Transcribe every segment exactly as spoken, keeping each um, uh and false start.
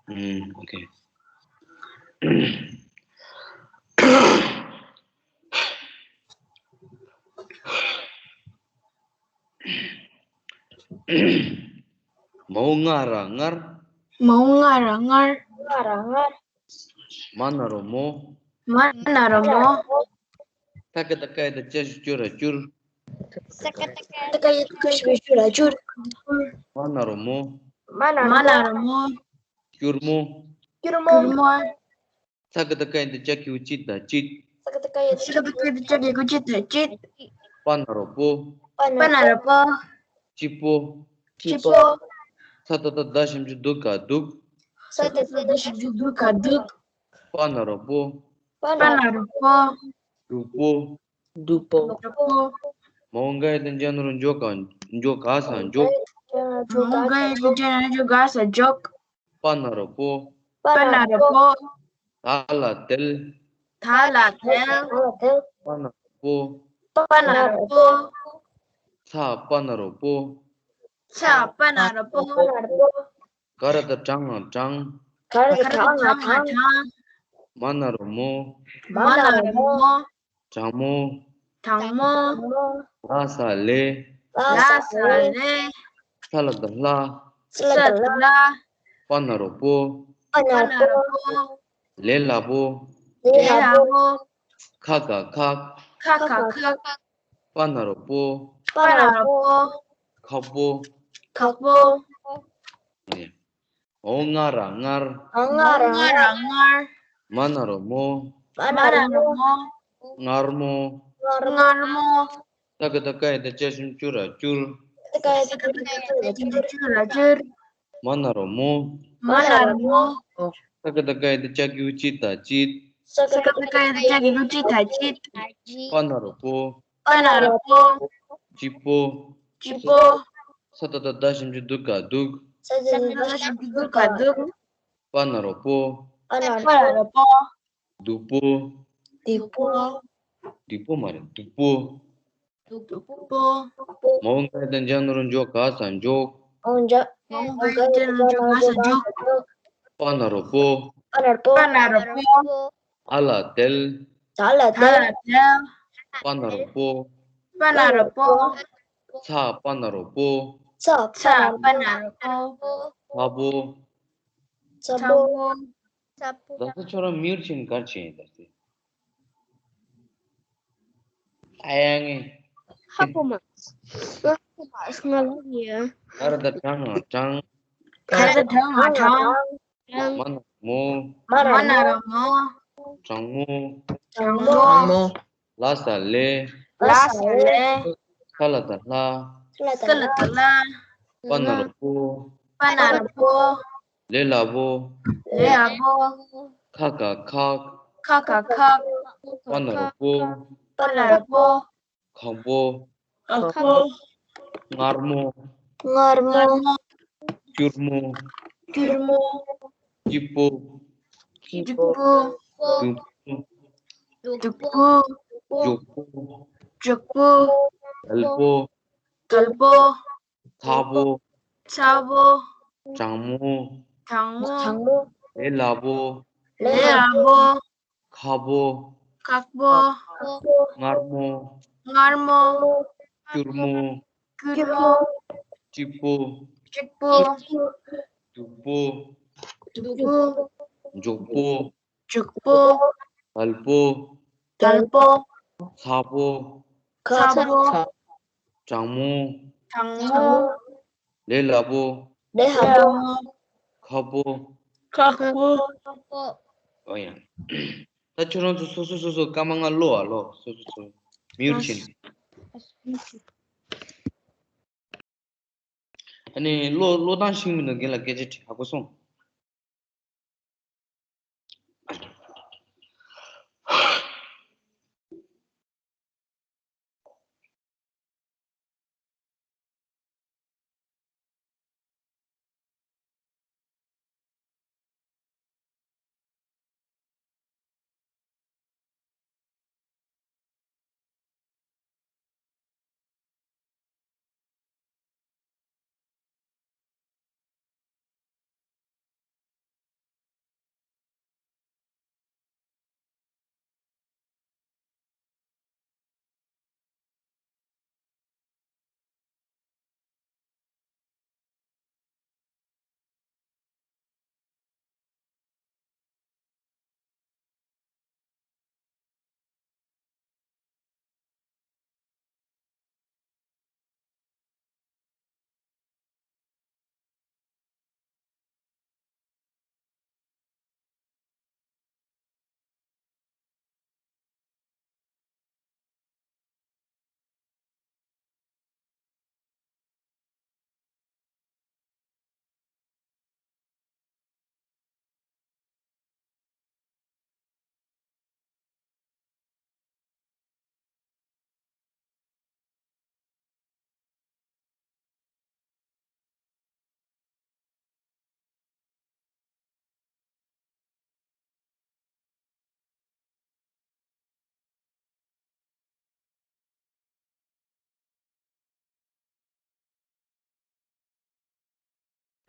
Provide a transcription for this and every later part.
ཨུམ། ཨོ་ཁེ། མ་འོག་ང་ར་མངར། མ་འོག་ང་ར་མངར། མ་ན་རོ་མོ། མ་ན་རོ་མོ། ཏ་ཀ་ཏ་ཀ་ཡ་བཏགས་ཀྱ་ཞབས་ཀྱུ་ར་ཀྱུར། ཏ་ཀ་ཏ་ཀ་ཡ་བཏགས་ཀྱ་ཞབས་ཀྱུ་ར་ཀྱུར། མ་ན་རོ་མོ། མ་ན་རོ་མོ། སྐྱུར་མོ། སྐྱུར་མོ། ས་ཀ་བཏགས་སྐ་ཡ་བཏགས་སྐྱ་གི་གུ་སྐྱི་དང་སྐྱིད། ས་ཀ་བཏགས་སྐ་ཡ་བཏགས་སྐྱ་གི་གུ་སྐྱི་དང་སྐྱིད། པ་ན་རོ་པོ། པ་ན་རོ་པོ། སྐྱིད་པོ། སྐྱིད་པོ། ས་ཏ་བཏགས་སྡ་ཞབས་ཀྱུ་སྡུ་ག་སྡུག། ས་ཏ་བཏགས་སྡ་ཞབས་ཀྱུ་སྡུ་ག་སྡུག། པ་ན་རོ་པོ། པ་ན་རོ་པོ། སྡུག་པོ། སྡུག་པོ། སྡུག་པོ། མ་འོག་ག་ཡ་བཏགས་གྱ་ན་རོ་གྱོ་ག། གྱོ་ག་ས་འཇོག། མ་འོག་ག་ཡ་བཏགས་གྱ་ན་རོ་གྱོ་ག་ས་འཇོག། པ་ན་རོ་པོ། པ་ན་རོ་པོ། ད་ལ་དལ། ད་ལ་དལ། པ་ན་རོ་པོ། པ་ན་རོ་པོ། ཚ་པ་ན་རོ་པོ། ཚ་པ་ན་རོ་པོ། ག་ར་བཏགས་གྲ་ང་གྲང་། ག་ར་བཏགས་གྲ་ང་གྲང་། མ་ན་རོ་མོ། མ་ན་རོ་མོ། གྲང་མོ། གྲང་མོ། ལ་ས་ལེ། ལ་ས་ལེ། ས་ལ་བཏགས་སླ། ས་ལ་བཏགས་སླ། པ་ན་རོ་པོ། པ་ན་རོ་པོ། ལེ་ལ་པོ། ལེ་ལ་པོ། ཁ་ག་ཁག། ཁ་ག་ཁག། པ་ན་རོ་པོ། པ་ན་རོ་པོ། ཁག་པོ། ཁག་པོ། ཨོ་ང་ར་མངར། ཨོ་ང་ར་མངར། མ་ན་རོ་མོ། མ་ན་རོ་མོ། མངར་མོ། མངར་མོ། ཏ་ཀ་བཏགས་སྐ་ཡ་བཏགས་སྐྱ་ཞབས་ཀྱུ་ར་སྐྱུར། ཏ་ཀ་བཏགས་སྐ་ཡ་བཏགས་སྐྱ་ཞབས་ཀྱུ་ར་སྐྱུར། མ་ན་རོ་མོ། མ་ན་རོ་མོ། ས་ཀ་བཏགས་སྐ་ཡ་བཏགས་སྐྱ་གི་གུ་སྐྱི་དང་སྐྱིད། ས་ཀ་བཏགས་སྐ་ཡ་བཏགས་སྐྱ་གི་གུ་སྐྱི་དང་སྐྱིད། པ་ན་རོ་པོ། པ་ན་རོ་པོ། སྐྱིད་པོ། སྐྱིད་པོ། ས་ཏ་བཏགས་སྡ་ཞབས་ཀྱུ་སྡུ་ག་སྡུག། ས་ཏ་བཏགས་སྡ་ཞབས་ཀྱུ་སྡུ་ག་སྡུག། པ་ན་རོ་པོ། པ་ན་རོ་པོ། སྡུག་པོ། སྡུག་པོ། སྡུག་པོ་མ་རེད། སྡུག་པོ། སྡུག་པོ། མ་འོག་ག་ཡ་བཏགས་གྱ་ན་རོ་གྱོ་ག་ས་འཇོག། མ་འོག་ག་ཡ་བཏགས་གྱ་ན་རོ་གྱོ་ག་ས་འཇོག། པ་ན་རོ་པོ། པ་ན་རོ་པོ། ཨ་ལ་དལ། ད་ལ་དལ། པ་ན་རོ་པོ། པ་ན་རོ་པོ། ཚ་པ་ན་རོ་པོ། ཚ་པ་ན་རོ་པོ། ཚ་པོ། ཚ་པོ། ད་ལྟ་ཁྱོད་རང་མིའུ་ཆེན་གར་ཆེན་ཡིན་ད་ཟེར། ཨ་ཡ་ངེ། ཧ་གོ་མ། ང་ཧ་གོ་མ་ང་ལ་ཡ། ག་ར་བཏགས་གྲ་ང་གྲང་། ག་ར་བཏགས་གྲ་ང་གྲང་། མ་ན་མོ། མ་ན་རོ་མོ། གྲང་མོ། གྲང་མོ། ལ་ས་ལེ། ལ་ས་ལེ། ས་ལ་བཏགས་སླ། ས་ལ་བཏགས་སླ། པ་ན་རོ་པོ། པ་ན་རོ་པོ། ལེ་ལ་པོ། ལེ་ལ་པོ། ཁ་ག་ཁག། ཁ་ག་ཁག། པ་ན་རོ་པོ། པ་ན་རོ་པོ། ཁག་པོ། ཁག་པོ། མངར་མོ། མངར་མོ། སྐྱུར་མོ། སྐྱུར་མོ། སྐྱིད་པོ། སྐྱིད་པོ། སྡུག་པོ། སྡུག་པོ། མགྱོགས་པོ། མགྱོགས་པོ། དལ་པོ། དལ་པོ། ཚ་པོ། ཚ་པོ། གྲང་མོ། གྲང་མོ། ལེ་ལ་པོ། ལེ་ལ་པོ། ཁག་པོ། ཁག་པོ། མངར་མོ། མངར་མོ། སྐྱུར་མོ། སྐྱུར་མོ། སྐྱིད་པོ། སྐྱིད་པོ། སྡུག་པོ། སྡུག་པོ། མགྱོགས་པོ། མགྱོགས་པོ། དལ་པོ། དལ་པོ། ཚ་པོ། ཚ་པོ། གྲང་མོ། གྲང་མོ། ལེ་ལ་པོ། ལེ་ལ་པོ། ཁག་པོ། ཁག་པོ། ཨོ་ཡ། ད་ཁྱོད་རང་ཚོ་སོ་སོ་སོ་སོ་སྐར་མ་ལྔ་ཀློག་ཨ་ཀློག་སོ་སོ་སོ། མིའུ་ཆེན། ཨ་ནི་ཀློག་ཀློག་སྟངས་ཤེས་མི་འདུག་རྒན་ལགས་སྐད་ཆ་དྲིས་ཧ་གོ་སོང་།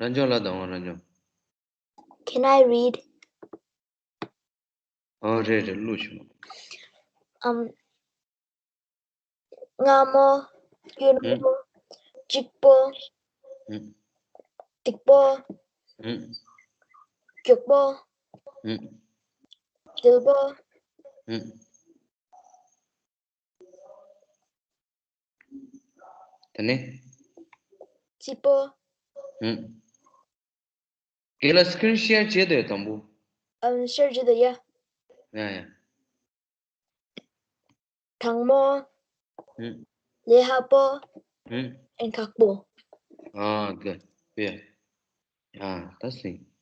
རང་སྦྱོང་ལ་དང་བ་རང་སྦྱོང་། Can I read? ཨ་རེད་རེད། ཀླུ་ཆུ་མ། ཨམ། མངར་མོ། སྐྱུར་ཨུ། མོ། སྐྱིད་པོ། ཨུ། སྡུག་པོ། ཨུ། མགྱོགས་པོ། ཨུ། དལ་པོ། ཨུ། དེ་ནས། སྐྱིད་པོ། ཨུ། དེ་ལ་སི་ཀི་རིན་ཤེར་བྱེད་དེ་དང་པོ། ཨམ། ཤེར་བྱེད་དེ་ཡ། ཡ་ཡ། དྲང་མོ། ཨུ། ལས་སླ་པོ། ཨུ། ཨེན་ཁག་པོ། ཨ་ག་པེ། ཡ་ད་སིང་།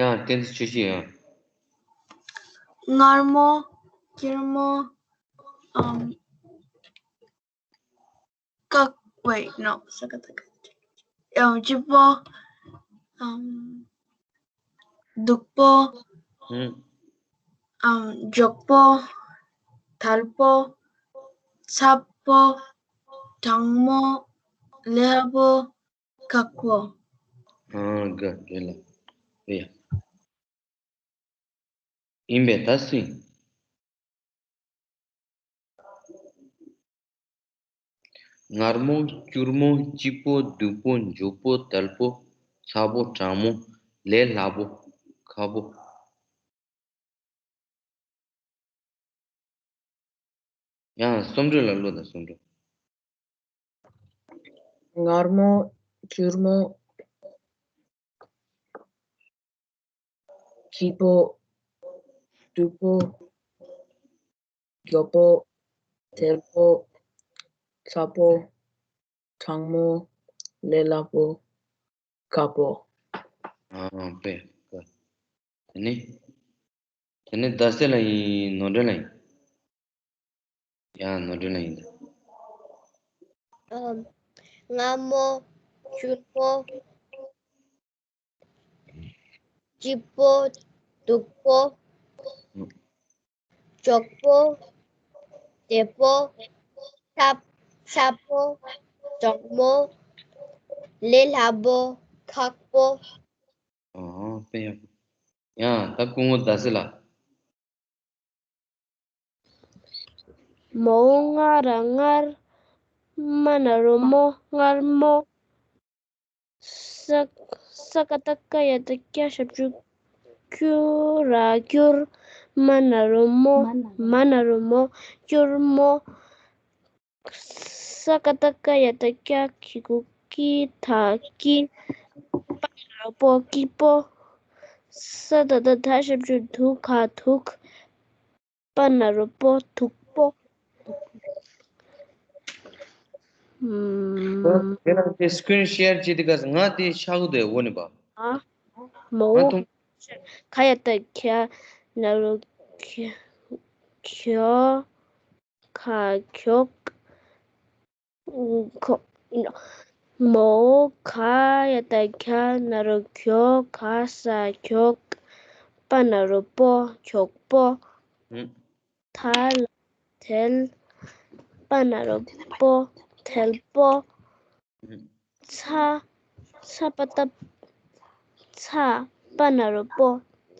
ཡང་བསྟན་འཛིན་ཆོས་སྐྱིད་ཡང་། མངར་མོ། སྐྱུར་མོ། ཨམ། ཀག wait no ས་ཀ་ཏ་ཀ་ཡང་སྐྱིད་པོ། ཨམ། སྡུག་པོ། ཨུ། ཨམ། མགྱོགས་པོ། དལ་པོ། འཚབ་པོ། གྲང་མོ། ལས་སླ་པོ། ཁག་པོ། ཨ་ག་རེད་ལ། རེད་ཡ། ཡིན་པས་ད་སུ་ཡིན། མངར་མོ། སྐྱུར་མོ། སྐྱིད་པོ། སྡུག་པོ། མགྱོགས་པོ། དལ་པོ། འཚབ་པོ། གྲང་མོ། ལས་སླ་པོ། ཁག་པོ། ཡང་སུམ་འགྲོས་ལ་ཀླུ་དང་སུམ་འགྲོས། མངར་མོ། སྐྱུར་མོ། སྐྱིད་པོ། སྡུག་པོ། མགྱོགས་པོ། དལ་པོ། འཚབ་པོ། གྲང་མོ། ལས་སླ་པོ། ཁག་པོ། ཨ་པེ། དེ་ནི། དེ་ནི་ཟླ་ཟེར་ལ་ཡིན། ནོར་འདྲེན་ལ་ཡིན། ཡང་ནོར་འདྲེན་ལ་ཡིན་ད། ཨམ། མངར་མོ། སྐྱུར་མོ། སྐྱིད་པོ། སྡུག་པོ། མགྱོགས་པོ། དལ་པོ། འཚབ། འཚབ་པོ། གྲང་མོ། ལས་སླ་པོ། ཁག་པོ། ཨོ་དཔེ་ཡག་པོ། ཡང་ད་སྐུ་ངོ་ཟླ་ཟེར་ལ། མོ་ང་ར་མངར། མ་ན་རོ་མོ། མངར་མོ། ས། ས་ཀ་ཏ་ཀ་ཡ་བཏགས་སྐྱ་ཞབས་ཀྱུ་སྐྱུ་ར་སྐྱུར། མ་ན་རོ་མོ། མ་ན་རོ་མོ། སྐྱུར་མོ། ས་ཀ་ཏ་ཀ་ཡ་བཏགས་སྐྱ་གི་གུ་ཀྱི་ད་ཀྱི། པ་ན་རོ་པོ། སྐྱིད་པོ། ས་ད་བཏགས་སྡ་ཞབས་ཀྱུ་སྡུ་ག་སྡུག་པ་ན་རོ་པོ། སྡུག་པོ། ཨམ། དེ་ལ་དེ་སི་ཀི་རིན་ཤེར་བྱེད་དེ་ག་ང་དེ་ཆག་དེ་འོ་ནི་པ། ཨ། མོ། ང་ཐུང་། ག་ཡ་བཏགས་གྱ་ན་རོ་གྱོ། གྱོ། ག་གྱོག་ཁོ། མོ་ག་ཡ་བཏགས་གྱ་ན་རོ་གྱོ། ག་ས་གྱོག་པ་ན་རོ་པོ། གྱོག་པོ། ཨུ། ཐ་ལ་དལ། པ་ན་རོ་པོ། དལ་པོ། ཨུ། ཚ། ཚ་པ་ཏ། ཚ། པ་ན་རོ་པོ།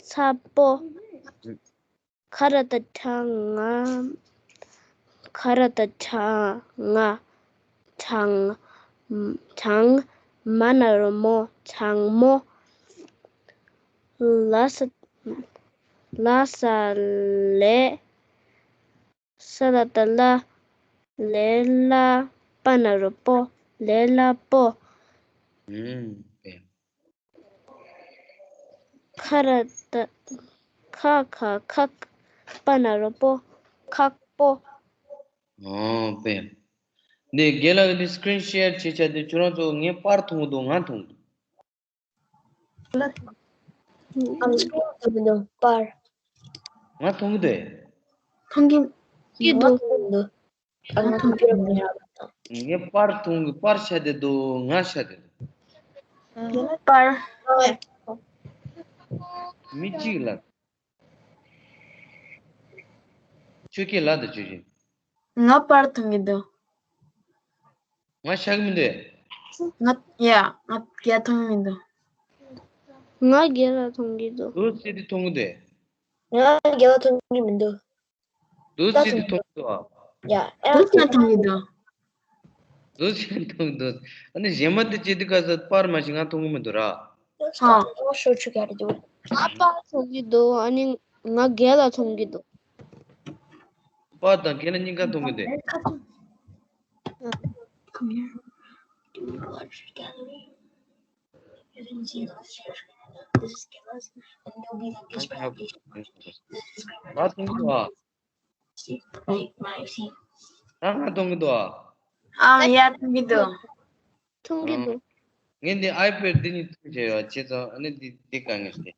ཚ་པོ། ཨུ། ག་ར་བཏགས་གྲ་ང་། ག་ར་བཏགས་གྲ་ང་། གྲང་། གྲང་། མ་ན་རོ་མོ། གྲང་མོ། ལ་ས། ལ་ས་ལས། ས་ད་བཏགས་སླ། ལས་སླ། པ་ན་རོ་པོ། ལས་སླ་པོ། ཨུམ། དཔེ། ཁ་ར་ད། ཁ་ཁ་ཁག་པ་ན་རོ་པོ། ཁག་པོ། ཨོ་པེ། འདི་རྒན་ལགས་འདི་སི་ཀི་རིན་ཤེར་བྱེད་བྱ་དེ་ཁྱོད་རང་ཚོ་ངས་པར་མཐོང་གི་འདུག་ང་མཐོང་གི་འདུག་ཨམ་སི་ཀི་རིན་མཐོང་གི་འདུག་པར། ང་མཐོང་གི་འདུག་མཐོང་གི་གི་འདུག་ང་མཐོང་གི་འདུག་ངས་པར་མཐོང་གི་པར་ཤ་དེ་འདུག་ང་ཤ་དེ་འདུག་པར། མི་གཅིག་ལ། ཆོས་སྐད་ལ་དང་ཆོས་ཅན། ང་པར་མཐོང་གི་འདུག་ང་ཤ་གི་མི་འདུག་ང་ཡ་ང་རྒན་མཐོང་གི་མི་འདུག་ང་རྒན་ལགས་མཐོང་གི་འདུག་འདུག་སེ་དེ་མཐོང་གི་འདུག་ང་རྒན་ལགས་མཐོང་གི་མི་འདུག་འདུག་སེ་དེ་མཐོང་གི་འདུག་ཡ། འདུག་སེ་མཐོང་གི་འདུག་འདུག་སེ་མཐོང་གི་འདུག་ཨ་ནི་གཞན་མ་དེ་ཅི་དེ་ག་ས་པར་མ་ཞིག་ང་མཐོང་གི་མི་འདུག་ར། ཧ། ང་ཤོར་ཆུ་ག་རེ་འདུག་ང་པར་མཐོང་གི་འདུག་ཨ་ནི་ང་རྒན་ལགས་མཐོང་གི་འདུག་པར་དང་རྒན་ལགས་གཉིས་ཀ་མཐོང་གི་འདུག་ང་མཐོང་གི་འདུག་ཨ། ད་ང་མཐོང་གི་འདུག་ཨ། ཨང་། ཡ། མཐོང་གི་འདུག་མཐོང་གི་འདུག་ངས་འདི་ཨའི་པེ་ཌི་འདི་ནས་མཐོང་བྱས་ཡོད་བྱས་ཙང་ཨ་ནི་འདི་འདི་དཀའ་ངལ་ཏེ།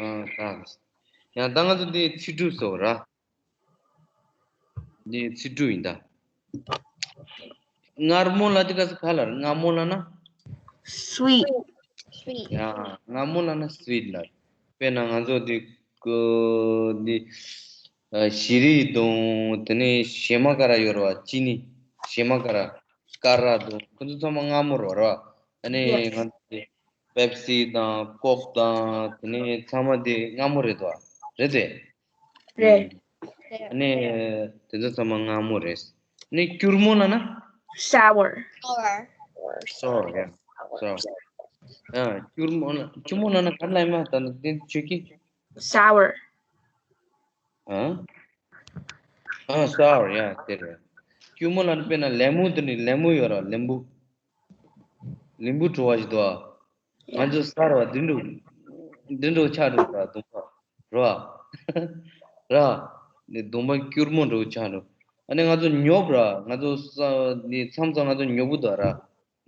ཨང་། ད་ཡང་ད་ང་ཚོ་འདི་ཚིག་གྲུབ་སོགས་ར། འདི་ཚིག་གྲུབ་ཡིན་ད། མངར་མོ་ལ་འདི་ག་ས་ག་ལ་རེད། མངར་མོ་ལ་ན། Sweet. Sweet. ཡ། མངར་མོ་ལ་ན་སི་ཝིཊ་ལ་རེད། དཔེར་ན་ང་ཚོ་འདི་ཀོ་འདི་ཨ་ཞི་རི་དང་དེ་ནས་ཞེ་མ་ཀ་ར་ཡོད་རེད་བ། ཅི་ནི་ཞེ་མ་ཀ་ར་ཀ་ར་དང་ཁོ་ཚོ་ཚང་མ་མངར་མོ་རེད་བ། ཨ་ནི་Yes. ང་ཚོ་འདི་པེབ་སི་དང་ཀོག་དང་དེ་ནས་ཚང་མ་འདི་མངར་མོ་རེད་བ། རེད་དེ། རེད། ཨ་ནི་དེ་ཚོ་ཚང་མ་མངར་མོ་རེད། ཨ་ནི་སྐྱུར་མོ་ལ་ན། Sour. Sour. Sour, yeah. Sour. ཨ། སྐྱུར་མོ་ལ་སྐྱུར་མོ་ལ་ན་ག་རེ་ལབ་ཡིན་མ། ད་ནི་དེ་ཆོས་ཀྱི། Sour. ཨ། ཨ། Sour, yeah. དེ་རེད། སྐྱུར་མོ་ལ་ན་དཔེར་ན་ལེ་མོ། དེ་ནི་ལེ་མོ་ཡོད་ར། ལེམ་བུ། ལེམ་བུ་བྲོ་བ་ཞིག་འདུག་ཨ། ང་ཚོ་སར་བ་དེ་འདྲ་དེ་འདྲ་ཆགས་འགྲོ་ར། གདོང་པ་ར། ར། ནི་གདོང་པ་སྐྱུར་མོ་འདྲ་ཆགས་འགྲོ། ཨ་ནི་ང་ཚོ་ཉོབ་ར། ང་ཚོ་ས་ནི་མཚམས་མཚམས་ང་ཚོ་ཉོབ་པོ་འདུག་ར།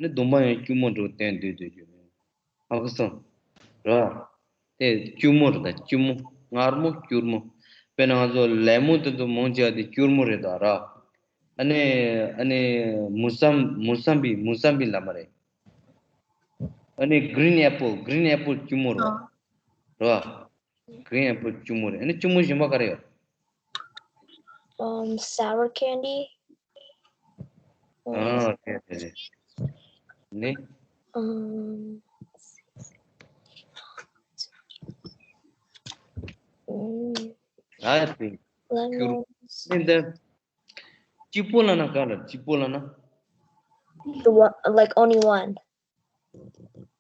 ནི་གདོང་པ་ཡང་སྐྱུར་མོ་འདྲ་བསྟན་སྡོད་སྡོད་རྒྱུ། ཧ་གོ་སོང་། ར། དེ་སྐྱུར་མོ་རེད་ད། སྐྱུར་མོ། མངར་མོ། སྐྱུར་མོ། དཔེར་ན་ང་ཚོ་ལེ་མོ་དེ་ཚོ་མང་ཆེ་བ་དེ་སྐྱུར་མོ་རེད་ད་ར། ཨ་ནི་ཨ་ནི་མུ་སམ་མུ་སམ་བི་མུ་སམ་བི་ལབ་མ་རེད། ཨ་ནི་green apple, green apple སྐྱུར་མོ་རེད་བ། རེད་བ། Green apple སྐྱུར་མོ་རེད། ཨ་ནི་སྐྱུར་མོ་གཞན་པ་ག་རེ་ཡོད། Um, sour candy. ཨ། རེད་རེད་རེད། ནི། Um, mm, ཨ་ཡ་དེ། ཁྱུར། lemons. ནི་འདི། སྐྱིད་པོ་ལབ་ན་ག་རེ། སྐྱིད་པོ་ལབ་ན། The one, like, only one.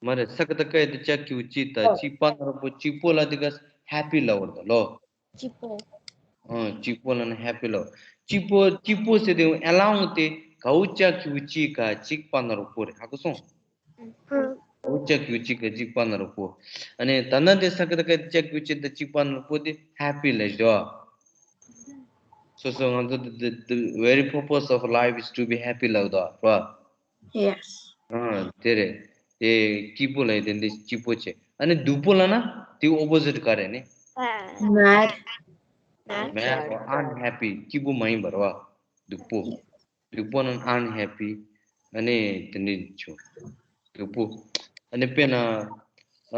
མ་རེད། ས་ཀ་བཏགས་སྐ་ཡ་བཏགས་སྐྱ་གི་གུ་སྐྱི་ད། སྐྱིད་པ་ན་རོ་པོ། སྐྱིད་པོ་ལ་དེ་ག་happy ལབ་པ་རེད་ད་ལོ། སྐྱིད་པོ། ཨ། སྐྱིད་པོ་ལབ་ན་happy ལབ། སྐྱིད་པོ། སྐྱིད་པོ་ཟེར་དེ་ཨ་ལའང་དེ་ག་འུ་ཅག་གི་འུ་ཅི་ག་སྐྱིད་པ་ན་རོ་པོ་རེད། ཧ་གོ་སོང་། ཨ། ག་འུ་ཅག་གི་འུ་ཅི་ག་སྐྱིད་པ་ན་རོ་པོ། ཨ་ནི་ད་ན་དེ་ས་ཀ་བཏགས་སྐ་ཡ་བཏགས་སྐྱ་གི་གུ་སྐྱི་ད་སྐྱིད་པ་ན་རོ་པོ་དེ་happy ལབ་ཞོ། སོ་སོ་ང་ཚོ་the, the, the very purpose of life is to be happy ལབ་དོ་ར། Yes. ཨ། དེ་རེད། དེ་སྐྱིད་པོ་ལ་ཡི་དེ་འདི་སྐྱིད་པོ་བྱེད། ཨ་ནི་སྡུག་པོ་ལ་ན་དེ་opposite ག་རེ་ནི། Mad. Mad or unhappy སྐྱིད་པོ་མ་ཡིན་པ་རེད་བ། སྡུག་པོ། སྡུག་པོ་ན་unhappy། ཨ་ནི་དེ་འདྲ་བྱུང་། སྡུག་པོ། ཨ་ནི་དཔེར་ན། ཨ།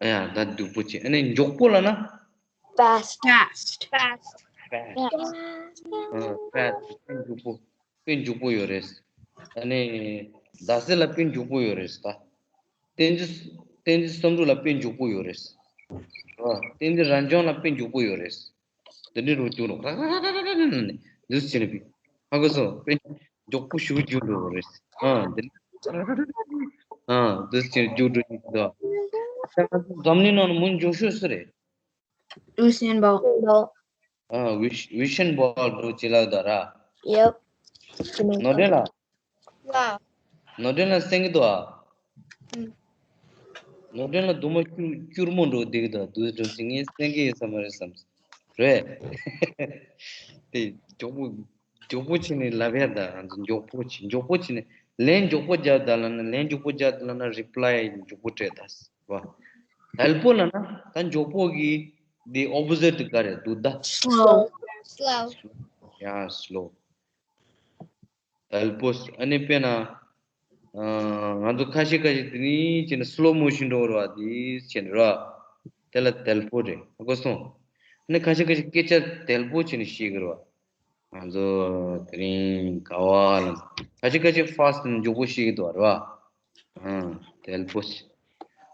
ཨ་ཡ་ད་སྡུག་པོ་བྱེད། ཨ་ནི་མགྱོགས་པོ་ལ་ན། Fast. Fast. Fast. Fast. ཨ། fast དཔེ་མགྱོགས་པོ། དཔེ་མགྱོགས་པོ་ཡོད་རེད། ཨ་ནི་རྡ་སའི་ལ་དཔེ་མགྱོགས་པོ་ཡོད་རེད་ད། བསྟན་འཛིན། བསྟན་འཛིན་བསམ་གྲུབ་ལ་དཔེ་མགྱོགས་པོ་ཡོད་རེད། ཨ། བསྟན་འཛིན་རབ་འབྱམས་ལ་དཔེ་མགྱོགས་པོ་ཡོད་རེད། འདི་འདྲའི་རུ་རྒྱུག་རོགས་ར་ར་ར་ར་ནས་འདུག་སེ་བྱས་ནས་པི། ཧ་གོ་སོང་། དཔེ་མགྱོགས་པོ་ཞེ་པོ་རྒྱུག་འགྲོ་རེད། ཨ། འདི་ཨ། འདུག་སེ་བྱས་ནས་རྒྱུག་འགྲོ་གི་འདུག་ད་ང་ཚོ་འཛམ་གླིང་ནང་ནས་མི་མགྱོགས་ཤོས་སུ་རེད། Usain Bolt. ཨ། Us- Usain Bolt འགྲོ་ཅི་ལབ་ད་ར། Yep. ནོར་འདྲེན་ལ། ལ། ནོར་འདྲེན་ལ་གསན་གི་འདུག་ཨ། ཨུམ། ནོར་སྒྲོན་ལ་རྡུལ་མ་སྐྱུར་སྐྱུར་མོ་འགྲོ་བསྡད་ཀྱི་འདུག་རྡུལ་འགྲོ་ཚིག་ངས་གསན་གྱི་ཡོད་ས་མ་རེད་བསམ། རེད། དེ་མགྱོགས་པོ་མགྱོགས་པོ་བྱས་ནས་ལབ་ཡ་ད། ང་ཚོ་མགྱོགས་པོ་བྱས་མགྱོགས་པོ་བྱས་ནས་ལན་མགྱོགས་པོ་རྒྱག་ད་ལབ་ན། ལན་མགྱོགས་པོ་རྒྱག་ད་ལབ་ན་རི་པ་ལའི་མགྱོགས་པོ་སྤྲད་ད་ཟེར་བ། དལ་པོ་ལབ་ན་ད་མགྱོགས་པོ་གི་དེ་ཨོ་པོ་ཟིཊ་དེ་ག་རེད། སྡུག་ད། slow slow ཡ་སི་ལོ། དལ་པོ། ཨ་ནི་དཔེར་ན། ཨ། ང་ཚོ་ཁ་ཤས་ཁ་ཤས་དེ་ནི་བྱས་ན་སི་ལོ་མོ་ཤན་འགྲོ་ར་བ་དེ་བྱས་ན་ར། དེ་ལ་དལ་པོ་རེད། ཧ་གོ་སོང་། ཨ་ནི་ཁ་ཤས་ཁ་ཤས་སྐད་ཆ་དལ་པོ་བྱས་ནས་བཤད་གི་ར་བ། ང་ཚོ་དེ་རིང་ག་བ་ལ། ཁ་ཤས་ཁ་ཤས་ཕ་སི་ཊི་ནས་མགྱོགས་པོ་བཤད་གི་འདུག་ར་བ། ཨ། དལ་པོ་ཞིག་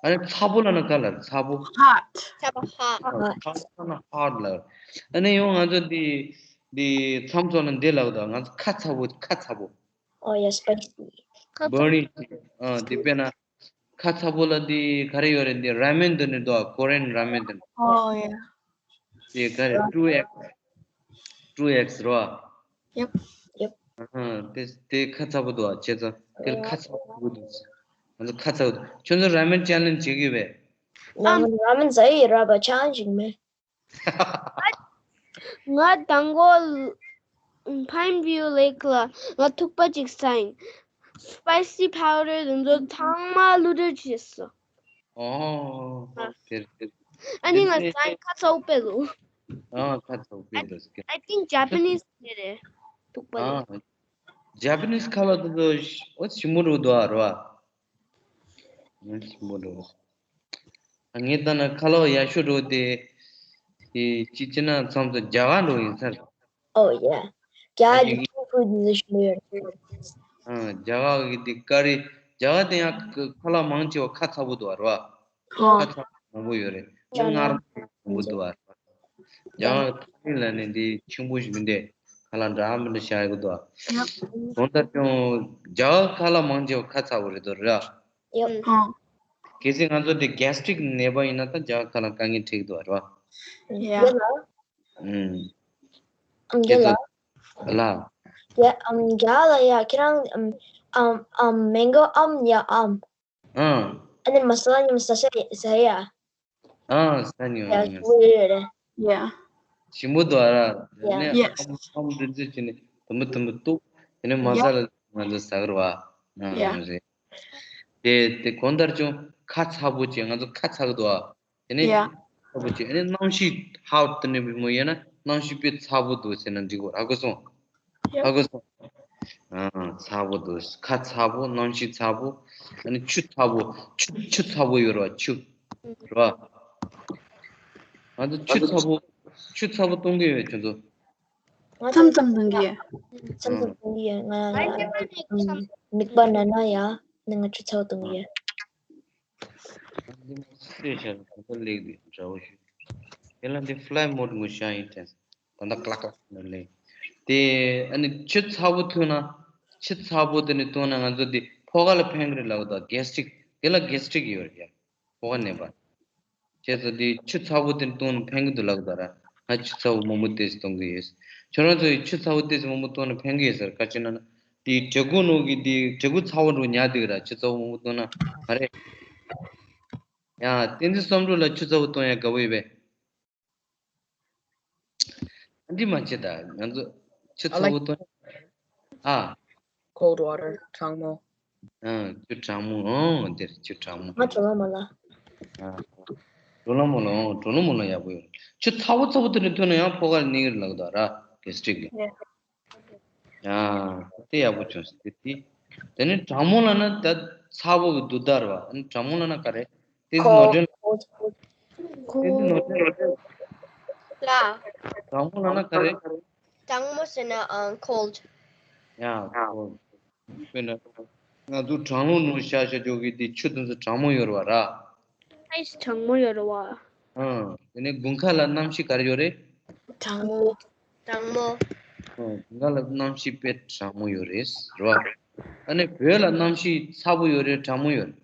ཨ་ནི་ཚ་པོ་ལབ་ན་ག་ལ། ཚ་པོ། hot ཚ་པོ་hot ཚ་པོ་ལབ་ན་ཧོ་ཊི་ལབ། ཨ་ནི་ཡང་ང་ཚོ་འདི་འདི་མཚམས་ཚོ་ལ་འདི་ལབ་དང་། ང་ཚོ་ཁ་ཚ་པོ། ཁ་ཚ་པོ། Oh yeah, spicy. བར་ནི། ཨ། འདི་དཔེར་ན་ཁ་ཚ་པོ་ལ་འདི་ག་རེ་ཡོད་རེད། འདི་ར་མེན་འདི་ནི་འདུག་ཀོ་རི་ཡན་ར་མེན་འདི་ནི། Oh yeah. དེ་ག་རེ། ཊུ་ཨེག་སི། ཊུ་ཨེག་སི་རེད་བ། Yep. Yep. ཨ། དེ་དེ་ཁ་ཚ་པོ་འདུག་བ། བྱས་ཙང་དེ་ལ་ཁ་ཚ་པོ་འདུག་ང་ཚོ་ཁ་ཚ་པོ་འདུག་ཁྱོད་ཚོ་ར་མེན་ཅེ་ལེན་ཇི་བྱེད་ཀྱི་ཡོད་པས། Ramen, ramen ཟ་ཡི་ར་བ། ཅེ་ལེན་ཇི་མེད། ང་དང་པོ་Pine View Lake ལ་ང་ཐུག་པ་ཅིག་ཟ་ཡིན། Spicy powder དེ་ཚོ་ཚང་མ་བླུ་བྲིད་བྱས་སོང་། ཨོ། དེར་དེར། ཨ་ནི་ང་ཟ་ཡིན། ཁ་ཚ་པོ་དཔེ་འདུག་ཨ། ཁ་ཚ་པོ་དཔེ་འདུག I think Japanese དེ་རེད། ཐུག་པ་རེད། ཨ། ཇ་པ་ནིས་ཁ་ལག་དེ་ཚོ་ཞི་འོ་ཞིམ་པོ་འདུག་ད་རེད་བ། ཞིམ་པོ་འདུག་ངས་ལྟ་ན་ཁ་ལག་ཡག་ཤོས་འདུག་དེ། དེ་ཅི་ཅི་ན་མཚམས་སུ་རྒྱ་གར་འགྲོ་ཡིན་ས་རེད། Oh yeah. རྒྱ་གར་གྱི་food འདི་ཞིམ་པོ་ཡོད་རེད། ཨ། རྒྱ་གར་གྱི་དེ་ཀ་རི། རྒྱ་གར་དེ་ཡང་ཁ་ལག་མང་ཆེ་བ་ཁ་ཚ་པོ་འདུག་རེད་བ། ཁ་ཚ་པོ་མང་པོ་ཡོད་རེད། ཅུང་མངར་མོ་མང་པོ་འདུག་རེད་བ། རྒྱ་གར་ཐང་ལ་ནི་འདི་ཆེན་པོ་ཞིག་མི་འདུག་ཁ་ལག་འདྲ་མི་འདྲ་བཞག་ཡོད་འདུག་གང་ལྟར་ཀྱང་རྒྱ་གར་ཁ་ལག་མང་ཆེ་བ་ཁ་ཚ་པོ་རེད་འདུག་རེད། Yep. Oh གལ་སྲིད་ང་ཚོ་དེ་གེ་སི་ཊིག་ནད་པ་ཡིན་ན་ད་རྒྱ་གར་ཁ་ལག་དཀའ་ངལ་འཕྲད་ཀྱི་འདུག་རེད་བ། yeah. ཨུམ། ཨམ་རྒྱ་ལ། ལ། Yeah, ཨམ་རྒྱ་ལ་ཡ་ཁྱེད་རང་ཨམ་ཨམ་ཨམ་མེང་གོ་ཨམ་ཡ་ཨམ། ཨ། ཨ་ནི་མ་ས་ལ་ཉམས་ས་ས་ས་ཡ། ཨ། ས་ཉོ་ཡ་ཉོ། ཞུ་ཡོད་རེད། Yeah. ཞིམ་པོ་འདུག་ཨ་ར། Yeah. ནས་Yes. ཨམ་ཨམ་འདི་ཚོ་བྱས་ནས་དུམ་བུ་དུམ་བུ་གཏུབ། དེ་ནས་མ་ས་ལ་ང་ཚོ་ཟ་གི་རེད་བ། ཨ། Yeah. རེད། དེ་དེ་གང་ལྟར་ཀྱང་ཁ་ཚ་པོ་བྱས། ང་ཚོ་ཁ་ཚ་གི་འདུག་ཨ། དེ་ནས་Yeah. ཚ་པོ་བྱས། ཨ་ནི་གནམ་གཤིས་ཧོ་ཊི་དེ་ནས་བི་མོ་ཡིན་ན་གནམ་གཤིས་དཔེ་ཚ་པོ་འདུག་ཟེར་ན་འགྲིག་གོ། ཧ་གོ་སོང་། Yeah. ཧ་གོ་སོང་། ཨ། ཚ་པོ་འདུག་ཁ་ཚ་པོ། གནམ་གཤིས་ཚ་པོ། ཨ་ནི་ཆུ་ཚ་པོ། ཆུ་ཆུ་ཚ་པོ་ཡོད་རེད་བ། ཆུ་རེད་བ། ང་ཚོ་ཆུ་ཚ་པོ། ཆུ་ཚ་པོ་གཏོང་གི་ཡོད་ཁྱོད་ཚོ། ང་མཚམས་མཚམས་གཏོང་གི་ཡོད། མཚམས་མཚམས་གཏོང་གི་ཡོད། ང་ཡང་ཡ་ཨམ་མིད་པ་ན་ན་ཡ་ནི་ང་ཆུ་ཚ་པོ་གཏོང་གི་ཡོད། སེ་ཤ་ཁོ་ལེགས་འདུག་འདྲ་བོ་ཞིག་དེ་ལ་འདི་ཕ་ལའི་མོ་ཌི་ངོ་ཤ་ཡིན་དྲན། ད་ལྟ་ཀླག་ཀླག་ནས་ལེགས། དེ་ཨ་ནི་ཆུ་ཚ་པོ་འཐུང་ན། ཆུ་ཚ་པོ་དེ་ནི་འཐུང་ན་ང་ཚོ་འདི་ཕོ་ཁ་ལ་ཕན་གི་རེད་ལབ་དང་། གེ་སི་ཊིག་དེ་ལ་གེ་སི་ཊིག་ཡོད་རེད་ཡ། ཕོ་ཁ་ནད་པ། བྱས་ཙང་འདི་ཆུ་ཚ་པོ་དེ་འཐུང་ན་ཕན་གི་འདུག་ལབ་དང་ར། ང་ཆུ་ཚ་པོ་མང་པོ་ཏོག་ཙམ་འཐུང་གི་ཡོད། ཁྱོད་རང་ཚོ་ཡི་ཆུ་ཚ་པོ་ཏོག་ཙམ་མང་པོ་འཐུང་ན་ཕན་གི་ཡོད་ཟེར། ག་ཅི་ན་ན། དེའི་གྲི་གུ་ནང་གི་དེའི་གྲི་གུ་ཚ་པོ་འདྲ་ཉར་འདུག་ར། ཆུ་ཚ་པོ་མང་པོ་འཐུང་ན་མ་རེད། ཡ། བསྟན་འཛིན་བསམ་གྲུབ་ལ་ཆུ་ཚ་པོ་འཐུང་ཡ་དགའ་པོ་ཡོད་པས། འདི་མ་བྱེད་ད། ང་ཚོ་ཆུ་ཚ་པོ་འཐུང་། ཨ། Cold water གྲང་མོ། ཨ། ཆུ་གྲང་མོ། ཨོ་དེར་ཆུ་གྲང་མོ། ང་གྲོ་ལོ་མོ་ལ། ཨ། གྲོ་ལོ་མོ་ལ། ཨོ་གྲོ་ལོ་མོ་ལ་ཡག་པོ་ཡོད། ཆུ་ཚ་པོ་ཚ་པོ་དེ་འདྲ་འཐུང་ན་ཡང་ཕོ་ཁ་ལ་ནད་གི་རེད་ལབ་དང་ར། གེ་སི་ཊིག་ལ། ཡ། དེ་ཡག་པོ་བྱུང་སོང་དེ་དེ། དེ་ནས་གྲང་མོ་ལབ་ན་ད་ཚ་པོ་གི་འདུག་ད་རེད་བ། ཨ་ནི་གྲང་མོ་ལབ་ན་ག་རེ། དེ་ནོར་འདྲེན། དེ་ནི་ནོར་འདྲེན། ལ། གྲང་མོ་ལབ་ན་ག་རེ། གྲང་མོ་ཟེར་ན་ཨང་cold། ཡ། དཔེར་ན། ང་ཚོ་གྲང་རླུང་ནང་བཞག་བཞག་ཆོག་གི་དེ་ཆུ་དེ་ཚོ་གྲང་མོ་ཡོད་རེད་བ་ར། Ice གྲང་མོ་ཡོད་རེད་བ། ཨང་། དེ་ནས་དགུན་ཁ་ལ་གནམ་གཤིས་ག་རེ་ཡོད་རེད། གྲང་མོ། གྲང་མོ། ཨང་། དགུན་ཁ་ལ་གནམ་གཤིས་དཔེ་གྲང་མོ་ཡོད་རེད་རེད་བ། ཨ་ནི་བོད་ལ་གནམ་གཤིས་ཚ་པོ་ཡོད་རེད། གྲང་མོ་ཡོད་རེད།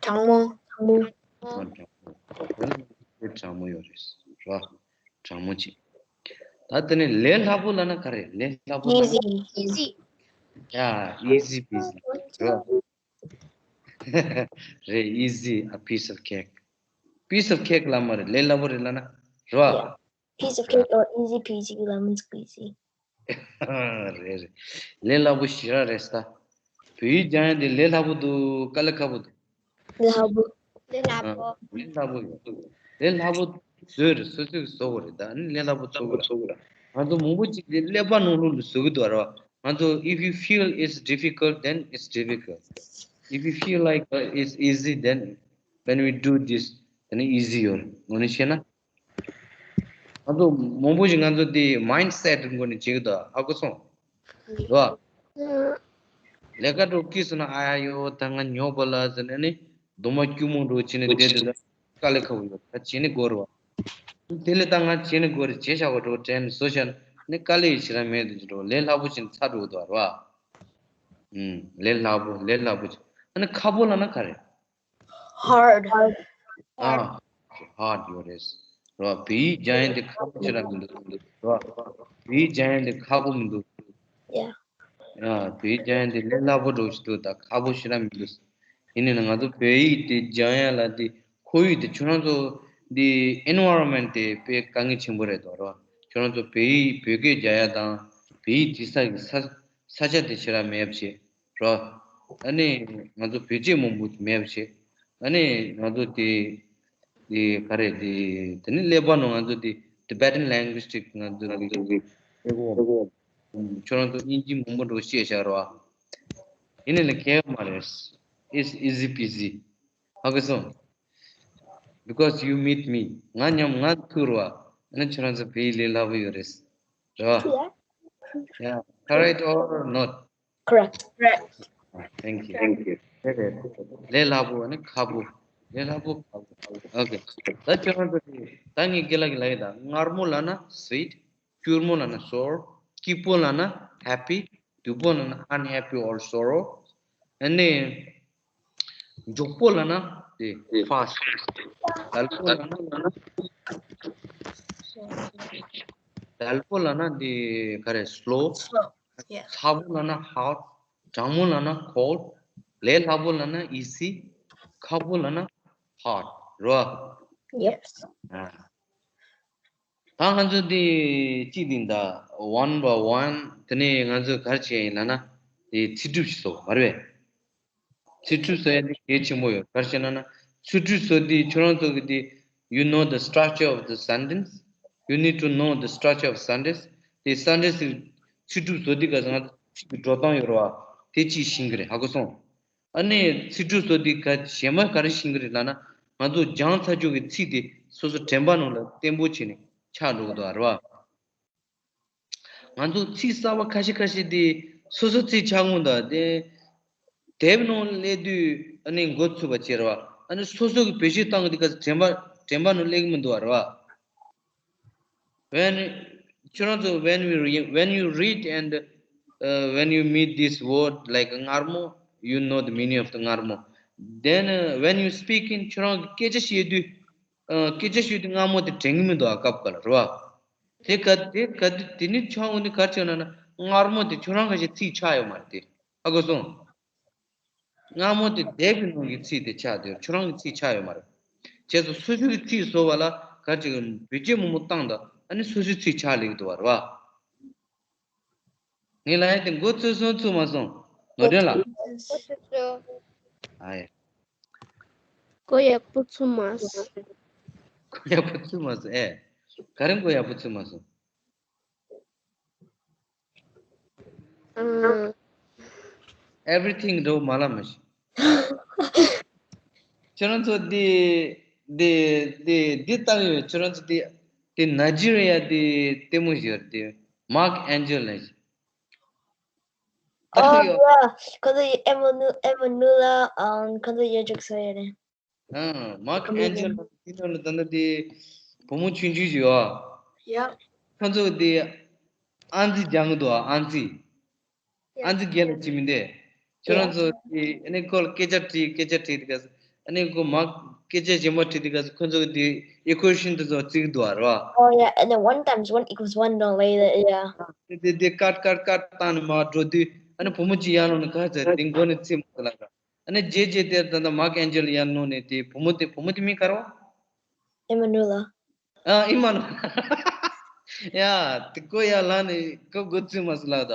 གྲང་མོ། གྲང་མོ། ཨང་། གྲང་མོ། བོད་ལ་གནམ་གཤིས་དཔེ་གྲང་མོ་ཡོད་རེད་རེད་བ། གྲང་མོ་ཅིག་ད་དེ་ནས་ལས་སླ་པོ་ལབ་ན་ག་རེ། ལས་སླ་པོ་ལབ་ན། Easy. Easy། ཡ། easy peasy རེད་བ། རེད། Easy, a piece of cake. Piece of cake ལབ་མ་རེད། ལས་སླ་པོ་རེད་ལབ་ན། རེད་བ། Piece of cake or easy peasy ལ་མི་འཛུགས། Easy. རེད་རེད། ལས་སླ་པོ་ཞེ་དྲག་རེད་ས། བོད་ཡིག་སྦྱང་ཡ་དེ་ལས་སླ་པོ་འདུག་དཀའ་ལས་ཁག་པོ་འདུག་ལས་སླ་པོ། ལས་སླ་པོ། ལས་སླ་པོ་ཡོད་འདུག་ལས་སླ་པོ་བཟོས་རེད། སོ་སོས་བཟོ་དགོས་རེད། ད་ནི་ལས་སླ་པོ་བཟོ་དགོས་རེད། ང་ཚོ་མང་པོ་ཅིག་དེ་ཀླད་པ་ནང་ལོགས་ལ་བཟོ་གི་འདུག་རེད་བ། ང་ཚོ if you feel it's difficult, then it's difficult. If you feel like uh, it's easy, then when we do this, then easy ཡོད་རེད། ངོ་ནས་བཤད་ན། ང་ཚོ་མང་པོ་ཞིག་ང་ཚོ་དེ་མའིན་སེ་ཊི་སྒོ་ནས་བྱེད་ཀྱི་འདུག་ཧ་གོ་སོང་། རེད་བ། ལས་ཀ་འགྲོ་སྐྱིད་སོང་ན་ཨ་ཡ་ཡོ་ད་ང་ཉོབ་པ་ལ་ཟེར་ནས་ནི་གདོང་མ་སྐྱུར་མོ་འགྲོ་བྱས་ནས་བསྡད་འདུག་ན་དཀའ་ལས་ཁག་པོ་ཡོད། ད་བྱས་ནས་དགོས་རེད་བ། དེ་ལས་ད་ང་བྱས་ནས་དགོས་རེད། བྱས་བཞག་པ་འགྲོ་དྲན་ནས་བཟོ་བཞག་ནས་དཀའ་ལས་ཡི་ཞེ་དྲག་མེད་དུ་འགྲོ། ལས་སླ་པོ་བྱས་ནས་ཚར་འགྲོ་གི་འདུག་རེད་བ། ཨུམ། ལས་སླ་པོ་ལས་སླ་པོ་བྱས། ཨ་ནི་ཁག་པོ་ལབ་ན་ག་རེ། Hard. ཨ། ཧར་ཌི་ཡོད་རེད། རོ། བོད་ཡིག་སྦྱང་ཡ་འདི་ཁག་པོ་ཞེ་དྲག་མི་འདུག་རོ། བོད་ཡིག་སྦྱང་ཡ་འདི་ཁག་པོ་མི་འདུག Yeah. ཨ། བོད་ཡིག་སྦྱང་ཡ་འདི་ལས་སླ་པོ་འདྲ་བོ་ཞིག་འདུག་ད་ཁག་པོ་ཞེ་དྲག་མི་འདུག་ཡིན་ནའི་ང་ཚོ་བོད་ཡིག་འདི་སྦྱང་ཡ་ལ་འདི་ཁོར་ཡུག་འདི་ཁྱོད་རང་ཚོ་འདི་ཨེན་ཝའི་རོན་མེན་ཊི་དེ་དཔེ་དཀའ་ངལ་ཆེན་པོ་རེད་དོ་རོ། ཁྱོད་རང་ཚོ་བོད་ཡིག་བོད་སྐད་རྒྱག་ཡ་དང་བོད་ཡིག་བྲིས་ས་གི་ས་ས་ཆ་དེ་ཞེ་དྲག་མེད་པ་བྱས། རོ། ཨ་ནི་ང་ཚོ་བོད་སྐད་མང་པོ་མེད་པ་བྱས། ཨ་ནི་ང་ཚོ་དེ་དེ་ག་རེ་དེ་དེ་ནི་ཀླད་པ་ནང་ང་ཚོ་དེ་Tibetan linguistic ང་ཚོ་དེ་ཨེ་གོ་ཁྱོད་རང་ཚོ་དབྱིན་ཇི་མང་པོ་འགྲོ་ཤེས་བྱ་རོ། ཨ་ཡིན་ནི་ལ་ཁྱད་མ་རེད། It's easy peasy. ཧ་གོ་སོང་། Because you meet me. ང་མཉམ་ང་ཐུག་རོ། ཨ་ནི་ཁྱོད་རང་ཚོ་བོད་ཡིག་ལས་སླ་པོ་ཡོད་རེད། རོ། Yeah. Correct or not? Correct. Correct. Thank you. Thank you. རེད་རེད། ལས་སླ་པོ་ནི་ཁག་པོ། ལས་སླ་པོ་ཁག་པོ། Okay. ད་ཁྱོད་རང་ཚོ་དེ་ད་ངས་རྒན་ལགས་ཀྱི་ལབ་ཡིན་ད། མངར་མོ་ལབ་ན་sweet། སྐྱུར་མོ་ལབ་ན་sour། སྐྱིད་པོ་ལབ་ན་happy། སྡུག་པོ་ལབ་ན་unhappy or sorrow། ཨ་ནི་མགྱོགས་པོ་ལབ་ན་དེ་fast། དལ་པོ་ལབ་ན་དལ་པོ་ལབ་ན་དེ་ག་རེ་slow། Yeah. ཚ་པོ་ལབ་ན་hot། གྲང་མོ་ལབ་ན་cold། ལས་སླ་པོ་ལབ་ན་easy། ཁག་པོ་ལབ་ན་hard། རོ། Yep. ཨ། ད་ང་ཚོ་འདི་གཅིག་འདི་འདྲ་one by one དེ་ནས་ང་ཚོས་ག་རེ་བྱས་ཡིན་ལབ་ན་དེ་ཚིག་གྲུབ་ཞིག་བཟོ་དགོས་རེད། ཚིག་གྲུབ་བཟོ་ཡ་དེ་གལ་ཆེན་པོ་ཡོད། ག་རེ་བྱས་ན་ན་ཚིག་གྲུབ་བཟོ་དུས་ཁྱོད་རང་ཚོ་གི་དེ you know the structure of the sentence. You need to know the structure of sentence. དེ་sentence ཚིག་གྲུབ་བཟོ་དུས་ག་ཚོད་ང་ཚོ་ཚིག་གི་འགྲོ་སྟངས་ཡོད་རེད་བ། དེ་གཅིག་ཤེས་ཀྱི་རེད། ཧ་གོ་སོང་། ཨ་ནི་ཚིག་གྲུབ་བཟོ་དུས་ག་གཞན་པ་ག་རེ་ཤེས་ཀྱི་རེད་ལབ་ན་ང་ཚོ་སྦྱངས་ཚར་རྒྱུ་གི་ཚིག་དེ་སོ་སོ་དྲན་པ་ནང་ལ་བརྟན་པོ་བྱས་ནས་ཆགས་འགྲོ་གི་འདུག་རེད་བ། ང་ཚོ་ཚིག་གསར་པ་ཁ་ཤས་ཁ་ཤས་དེ་སོ་སོ་ཚིག་ཆགས་སྔོན་དང་དེ་དེབ་ནང་སླེབས་དུས་ཨ་ནི་འགོ་ཚུགས་པ་བྱས་རེད་བ། ཨ་ནི་སོ་སོ་གི་བེད་སྤྱོད་བཏང་གི་དེ་ག་དྲན་པ་དྲན་པ་ནང་སླེབས་ཀྱི་མི་འདུག་བ་རེད་བ། When ཁྱོད་རང་ཚོ་when we read, when you read and uh, when you meet this word like མངར་མོ, you know the meaning of the མངར་མོ། Then uh, when you speaking ཁྱོད་རང་གི་སྐད་ཆ་བཤད་དུས་ཨ་སྐད་ཆ་བཤད་དུས་མངར་མོ་དེ་དྲན་གྱི་མི་འདུག་ཨ་སྐབས་འགའ་ལ་རེད་བ། དེ་ག་དེ་ག་དེ་དེ་ནི་ཆང་འོ་ནི་ག་རེ་བྱས་ན་ན་མངར་མོ་དེ་ཁྱོད་རང་ག་ཞིག་ཚིག་ཆགས་ཡོད་མ་རེད་དེ། ཧ་གོ་སོང་། མངར་མོ་དེ་དེབ་ཀྱི་ནང་གི་ཚིག་དེ་ཆགས་དེ་ཁྱོད་རང་གི་ཚིག་ཆགས་ཡོད་མ་རེད། བྱས་ཙང་སོ་སོ་གི་ཚིག་བཟོ་བ་ལ་ག་ཅིག་བེད་སྤྱོད་མང་པོ་བཏང་ད་ཨ་ནི་སོ་སོའི་ཚིག་ཆགས་ལེགས་འདུག་བ་རེད་བ། ངས་ལབ་ཡ་དེ་མགོ་ཚོས་སོང་ཚུགས་མ་སོང་། ནོར་སྒྲོན་ལགས། ཨ་ཡ། མགོ་ཡག་པོ་ཚོས་མ་སོང་། མགོ་ཡག་པོ་ཚོས་མ་སོང་ཨེ། ག་རེ་མགོ་ཡག་པོ་ཚོས་མ་སོང་། ཨང་། Everything འགྲོ་མ་ལ་མ་ཤི། ཁྱོད་རང་ཚོ་འདི་འདི་འདི་འདི་ལྟ་ཡོད། ཁྱོད་རང་ཚོ་འདི་འདི་ནཱི་ཇི་རི་ཡ་འདི་ལྟད་མོ་ཞིག་ཡོད་དེ་མཱག་ཨན་ཇེལ་ལ་ཤི། Oh yeah, ཁོ་ཚོ་ཨེ་མོ་ནུ་ཨེ་མོ་ནུ་ལ་ཨང་ཁོ་ཚོ་ཡོད་ཅིག་སོ་ཡ་རེད། ཨ། མཱག་ཨན་ཇེལ་དེ་ནང་ལ་ད་ལྟ་དེ་བུ་མོ་ཆུང་ཆུང་ཞིག་ཡོད་ཨ། ཡ། ཁོ་ཚོ་དེ་ཨང་རྩིས་སྦྱང་གི་འདུག་ཨ། ཨང་རྩིས། ཡ། ཨང་རྩིས་རྒྱལ་ལ་ཅི་མི་འདེ། ཁྱོད་རང་ཚོ་དེ་ཨ་ནི་ཁོ་ལ་སྐད་ཆ་དྲིས་སྐད་ཆ་དྲིས་དེ་ག་ཨ་ནི་ཁོ་མཱག་སྐད་ཆ་གཞན་པ་དྲིས་དེ་ག་ཁོ་ཚོ་དེ་ཨི་ཀུའེ་ཤན་དེ་ཚོ་རྩིས་གི་འདུག་ཨ་རེད་བ། Oh yeah, and then one times one equals one no later, yeah. དེ་དེ་དེ་ཀཊ་ཀཊ་ཀཊ་བཏང་ནས་མར་འགྲོ་དུས་ཨ་ནི་བུ་མོ་གཅིག་ཡར་ལངས་ནས་ག་ཚོད་དེ་མགོ་ནས་ཚིག་མ་ལ་ར། ཨ་ནི་རྗེས་རྗེས་དེར་ད་ལྟ་མཱག་ཨན་ཇེལ་ཡར་ལངས་ནས་དེ་བུ་མོ་དེ་བུ་མོ་དེ་མིང་ག་རེ་བ། ཨེ་མ་ནུ་ལ། ཨ་ཨེ་མ་ནུ། ཡ། དེ་ཁོ་ཡར་ལངས་ནས་ཁོ་འགོ་ཚུགས་མ་སོང་ལབ་ད།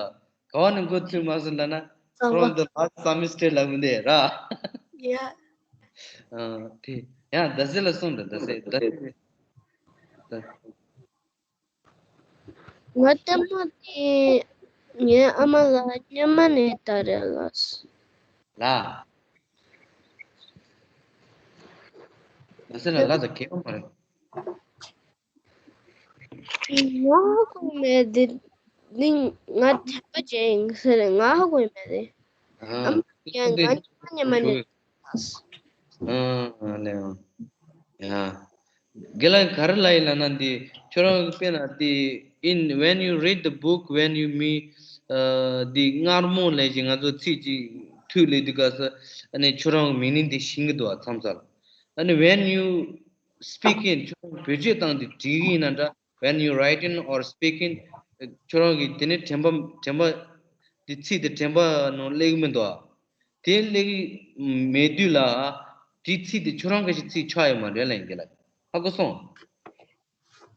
ག་བ་ནས་འགོ་ཚུགས་མ་སོང་ལབ་ན། From the last semester ལབ་མི་འདུག་ར། ཡ། ཨ་དེ་ཡ་ད་ཟེར་ལ་སོང་འདྲ་ད་ཟེར་ད་ཟེར། ད། ང་ལྟད་མོ་དེ་ངའི་ཨ་མ་ལགས་སྔོན་མ་ནས་ལྟ་རེད་ལགས། ལ། ལ་ཟེར་ལ་ལ་ད་གལ་ཡོད་མ་རེད། ང་ཧ་གོ་མེད་དེ། འདི་ང་དད་པ་ཅན་ཡིན་ཟེར་ང་ཧ་གོ་མེད་དེ། ཨ་ཨ་མ་ཡང་ང་སྔོན་མ་ནས་ལྟ། ཨ་ཨ་ལེ་ཨ། ཡ། དགེ་ལགས་ག་རེ་ལབ་ཡིན་ལབ་ན་འདི་ཁྱོད་རང་གི་དཔེར་ན་འདི། In when you read the book, when you meet, uh, འདི་མངར་མོ་ལབ་ཅིག་ང་ཚོ་ཚིག་ཅིག་ཐོས་ལེ་འདི་ག་ས་ཨ་ནི་ཁྱོད་རང་གི་མི་ནིང་འདི་ཤེས་ཀྱི་འདུག་ཨ་མཚམས་མཚམས། ཨ་ནི་when you speak in ཁྱོད་རང་བེད་སྤྱོད་བཏང་འདི་བྲིས་ཀྱི་ཡིན་ན་འདྲ། When you write in or speak in ཁྱོད་རང་གི་དེ་ནི་དྲན་པ་དྲན་པ་འདི་ཚིག་འདི་དྲན་པ་ནང་སླེབས་ཀྱི་མི་འདུག་ཨ། དེ་སླེབས་ཀྱི་མེད་དུས་ལ། དེའི་ཚིག་དེ་ཁྱོད་རང་གི་ཞིག་ཚིག་ཆགས་ཡོད་མ་རེད་ལབ་ཡིན་གྱི་ལ། ཧ་གོ་སོང་།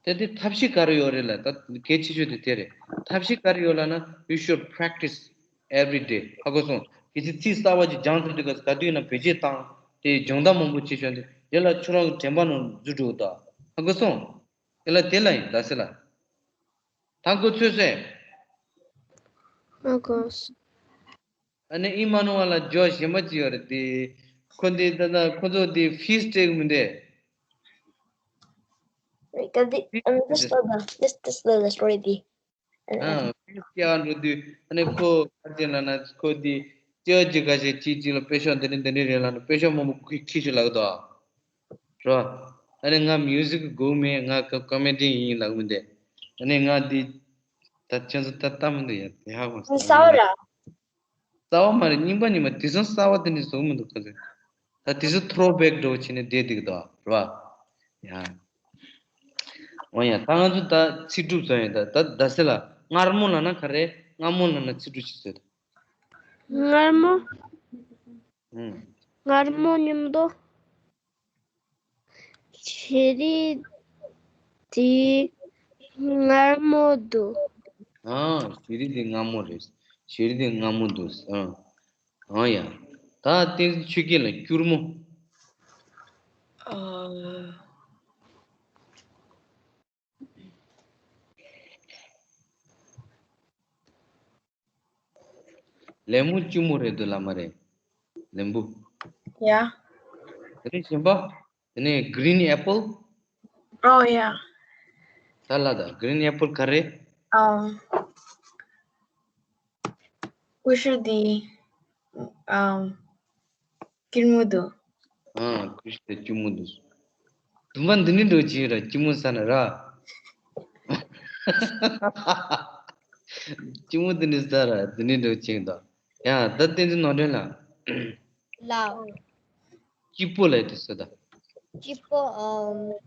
དེ་དེ་ཐབས་ཤེས་ག་རེ་ཡོད་རེད་ལ་ད་གལ་ཆེ་ཤོས་དེ་དེ་རེད། ཐབས་ཤེས་ག་རེ་ཡོད་ལབ་ན། You should practice every day. ཧ་གོ་སོང་། གལ་སྲིད་ཚིག་གསར་བ་ཅིག་སྦྱངས་ཚར་དུས་ག་ག་དུས་ཡིན་ན་བེད་སྤྱོད་བཏང་། དེ་སྦྱོང་བརྡར་མང་པོ་བྱེད་ཤོག་དེ་དེ་ལ་ཁྱོད་རང་གི་དྲན་པ་ནང་འཛུལ་འགྲོ་གི་འདུག་ཧ་གོ་སོང་། དེ་ལ་དེ་ལ་ཡིན་ད་ཟེར་ལ། ད་འགོ་ཚུགས་སོང་། ཨ་ཁོ། ཨ་ནི་ཨི་མ་ནུ་ཝེ་ལ་ཇོ་གཞན་པ་ཅིག་ཡོད་རེད་དེ། ཁོ་འདི་ད་ལྟ་ཁོ་ཚོ་དེ་ཕིས་སྤྲད་གི་མི་འདུག Wait, the, the, um, just the, the, just, just the, the story, the, uh, ཨ་ཕིས་སྤྲད་འགྲོ་དུས་ཨ་ནི་ཁོ་ག་རེ་ལབ་ན་ཁོ་དེ་ཅི་ཅི་ག་ཞིག་ཅིག་ཅིག་ལ་པེ་ཤག་འདི་འདྲ་འདི་འདྲ་རེད་ལབ་ན་པེ་ཤག་མང་པོ་ཁྱེར་ཁྱེར་ཤོག་ལབ་གི་འདུག་རོ། ཨ་ནི་ང་མིའུ་ཟིག་དགོས་མེད། ང་ཀ་ཀོ་མེ་ཌི་ཡིན་ལབ་མི་འདུག་ཨ་ནི་ང་འདི་ད་ཁྱོད་ཚོ་ད་ལྟ་མི་འདུག་ཡ་དེ་ཧ་གོ་སོང་། གསར་བ་ར། གསར་བ་མ་རེད། རྙིང་པ་རྙིང་པ་དེང་སང་གསར་བ་དེ་འདྲ་བཟོ་གི་མི་འདུག་ག་ཚོད། ད་དེང་སང་ཐོ་རོ་བེག་འདྲ་བོ་བྱས་ནས་བསྡད་བསྡད་ཀྱི་འདུག་ར། ཡ། འོ་ཡ་ད་ང་ཚོ་ད་ཚིག་གྲུབ་བཟོ་ཡ་ད་ད་ད་ཟེར་ལ་མངར་མོ་ལབ་ན་ག་རེ། མངར་མོ་ལབ་ན་ཚིག་གྲུབ་ཅིག་བཟོས་ད། མངར་མོ། ཨུམ། མངར་མོ་སྙམ་དོ། ཞེ་རི་དེ་མངར་མོ་འདུག་ཨ། ཞེ་རི་དེ་མངར་མོ་རེད། ཞེ་རི་དེ་མངར་མོ་འདུག་ཨ། ཨ་ཡ། ད་བསྟན་འཛིན་ཆོས་སྐྱིད་ལ་སྐྱུར་མོ། ཨ། ལེམ་བུ་སྐྱུར་མོ་རེད་འདུག་ལབ་མ་རེད། ལེམ་བུ། ཡ། དེ་ནས་གཞན་པ། དེ་ནས་green apple། ཨོ་ཡ། ད་ལ་ད་green apple ག་རེ། ཨམ། ཀུ་ཤུ་དེ། ཨམ། སྐྱུར་མོ་འདུག་ཨ། ཀུ་ཤུ་དེ་སྐྱུར་མོ་འདུག་དུམ་པ་འདི་ནི་འགྲོ་ཅིག་ར་སྐྱུར་མོ་ཟ་ན་ར། སྐྱུར་མོ་འདི་ནི་ཟ་ར་འདི་ནི་འགྲོ་ཅིག་ད། ཡ་ད་བསྟན་འཛིན་ནོར་སྒྲོན་ལགས། ལགས། སྐྱིད་པོ་ལབ་དུས་ཟེར་ད། སྐྱིད་པོ་ཨམ།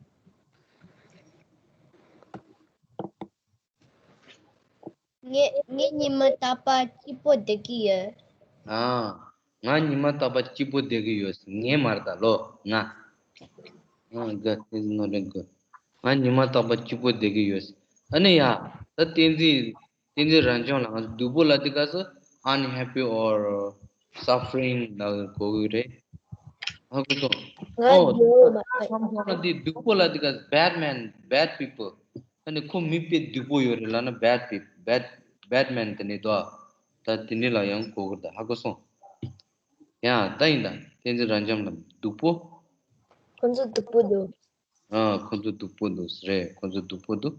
ངས་ངས་ཉི་མ་རྟག་པར་སྐྱིད་པོ་བསྡད་ཀྱི་ཡོད། ཨ། ང་ཉི་མ་རྟག་པར་སྐྱིད་པོ་བསྡད་ཀྱི་ཡོད། ངས་མ་རེད་ད་ལོ། ང་། ཨ་དགའ་བསྟན་འཛིན་ནོར་སྒྲོན་དགའ། ང་ཉི་མ་རྟག་པར་སྐྱིད་པོ་བསྡད་ཀྱི་ཡོད། ཨ་ནི་ཡ། ད་བསྟན་འཛིན། བསྟན་འཛིན་རབ་འབྱམས་ལགས། ང་ཚོ་སྡུག་པོ་ལབ་དུས་སྐབས་སུ་unhappy or suffering ལབ་གོ་གི་རེད། ཧ་གོ་སོང་། ང་ཨོ། སྡུག་པོ་མ་རེད། ཁམས་ཁོང་ལ་འདི་སྡུག་པོ་ལབ་དུས་སྐབས་bad man, bad people ཨ་ནི་ཁོ་མི་དཔེ་སྡུག་པོ་ཡོད་རེད་ལབ་ན་bad people, bad, bad man དེ་ནི་དོ། ད་དེ་འདྲ་ལ་ཡང་གོ་གི་རེད་ད། ཧ་གོ་སོང་། ཡ་ད་ཡིན་ད། བསྟན་འཛིན་རབ་འབྱམས་ལགས་སྡུག་པོ། ཁོ་ཚོ་སྡུག་པོ་འདུག་ཨ། ཁོ་ཚོ་སྡུག་པོ་འདུག་རེད། ཁོ་ཚོ་སྡུག་པོ་འདུག་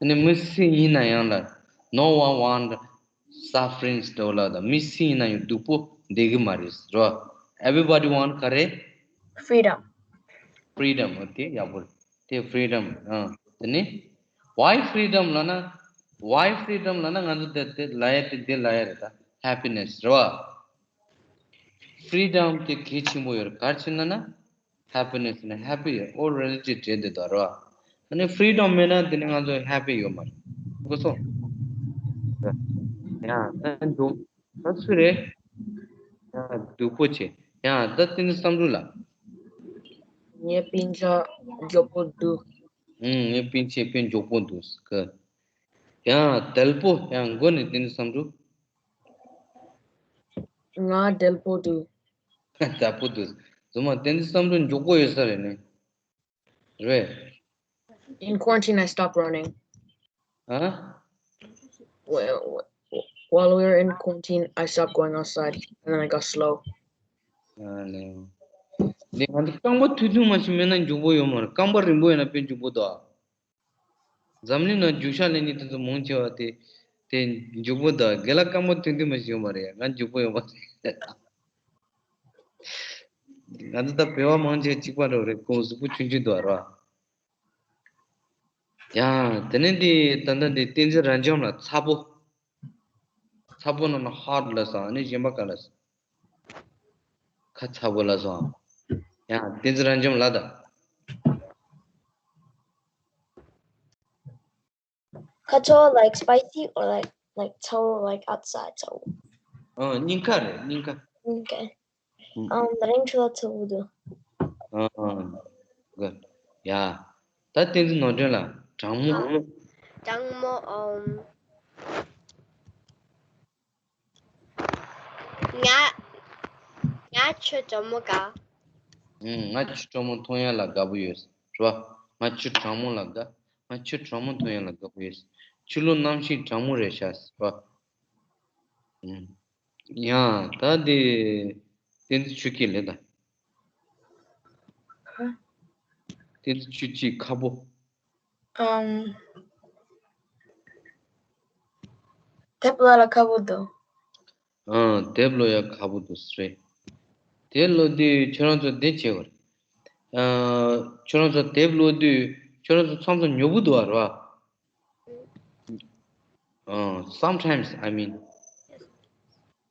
ཨ་ནི་མི་སུ་ཡིན་ན་ཡང་ལ། No one want sufferings ལབ་ལ་ད་མི་སུ་ཡིན་ན་ཡང་སྡུག་པོ་བསྡད་གི་མ་རེད་རོ། Everybody want ག་རེ། Freedom. Freedom ཨོ་དེ་ཡག་པོ་རེད། དེ་freedom ཨ། དེ་ནི་why freedom ལབ་ན། Why freedom ལབ་ན་ང་ཚོ་དེ་དེ་ལབ་ཡ་དེ་དེ་ལབ་ཡ་རེད་ད། Happiness རེད་བ། Freedom དེ་གལ་ཆེན་པོ་ཡོད་རེད། ག་རེ་བྱས་ན་ན། Happiness ནི་happy all related བྱས་འདུག་ད་རོ། ཨ་ནི་freedom མེད་ན་དེ་ནི་ང་ཚོ་happy ཡོད་མ་རེད། གོ་སོང་། ཡ་ད་འདུག་ད་སུ་རེད། ཡ་སྡུག་པོ་བྱས། ཡང་ད་བསྟན་འཛིན་བསམ་གྲུབ་ལགས། ངའི་སྤུན་ཆ་མགྱོགས་པོ་འདུག་ཨུམ། ངའི་སྤུན་ཆ་དཔེ་མགྱོགས་པོ་འདུག་ག་ཡང་དལ་པོ། ཡང་མགོ་ནས་བསྟན་འཛིན་བསམ་གྲུབ། ང་དལ་པོ་འདུག་དལ་པོ་འདུག་རྫུན་མ་བསྟན་འཛིན་བསམ་གྲུབ་མགྱོགས་པོ་ཡོད་ས་རེད་ནི། རེད། In quarantine, I stopped running. ཨ། Well, while we were in quarantine, I stopped going outside, and then I got slow. ཨ་ལེ། འདི་ང་ཚོ་རྐང་པ་ཐུང་ཐུང་མ་ཞིག་མེད་ན་མགྱོགས་པོ་ཡོད་མ་རེད། རྐང་པ་རིང་པོ་ཡོད་ན་དཔེ་མགྱོགས་པོ་འདུག་ཨ། འཛམ་གླིང་ནང་རྒྱུག་ཤར་ལེན་མཁན་དེ་ཚོ་མང་ཆེ་བ་དེ་དེ་མགྱོགས་པོ་འདུག་རྒན་ལགས་རྐང་པ་ཐུང་ཐུང་མ་ཞིག་ཡོད་མ་རེད། ང་མགྱོགས་པོ་ཡོད་མ་རེད། ང་ཚོ་ད་བོད་པ་མང་ཆེ་བ་གཅིག་པ་འདྲ་བོ་རེད། ཁོང་གཟུགས་པོ་ཆུང་ཆུང་འདུག་ར། ཡ། དེ་ནས་འདི་ད་ལྟ་འདི་བསྟན་འཛིན་རབ་འབྱམས་ལགས་ཚ་པོ། ཚ་པོ་ནང་ན་ཧར་ཌི་ལབ་སོང་། ཨ་ནི་གཞན་པ་ག་ལབ་སོང་། ཁ་ཚ་པོ་ལབ་སོང་། ཡ། བསྟན་འཛིན་རབ་འབྱམས་ལབ་དང་། Kacho, like, spicy or like, like, cho, like, outside, cho? ཨ། སྙིང་ཁ་རེད། སྙིང་ཁ། Okay. ཨུམ། ཨམ། ད་རིང་ཆུ་ལ་ཚ་པོ་འདུག་ཨ། ག་ཡ། ད་བསྟན་འཛིན་ནོར་སྒྲོན་ལགས། གྲང་མོ། གྲང་མོ། ཨམ། ང་ང་ཆུ་གྲང་མོ་དགའ། ཨུམ། ང་ཆུ་གྲང་མོ་འཐུང་ཡ་ལ་དགའ་པོ་ཡོད་རེད་བ། ང་ཆུ་གྲང་མོ་ལ་དགའ། ང་ཆུ་གྲང་མོ་འཐུང་ཡ་ལ་དགའ་པོ་ཡོད། ཆུ་ལོག་གནམ་གཤིས་གྲང་མོ་རེད་ཤག་བ། ཨུམ། ཡ། ད་དེ་བསྟན་འཛིན་ཆོས་སྐྱིད་ལགས་ད། བསྟན་འཛིན་ཆོས་སྐྱིད་ཁ་པོ། ཨམ། དེབ་ཀློག་ཡ་ཁག་པོ་འདུག་ཨང་། དེབ་ཀློག་ཡ་ཁག་པོ་འདུག་ཟེར། དེབ་ཀློག་དུས་ཁྱོད་རང་ཚོ་འདི་བྱེད་དགོས་རེད། ཨ། ཁྱོད་རང་ཚོ་དེབ་ཀློག་དུས་ཁྱོད་རང་ཚོ་མཚམས་མཚམས་ཉོབ་པོ་འདུག་ཨ་རེད་བ། ཨང་། Sometimes, I mean.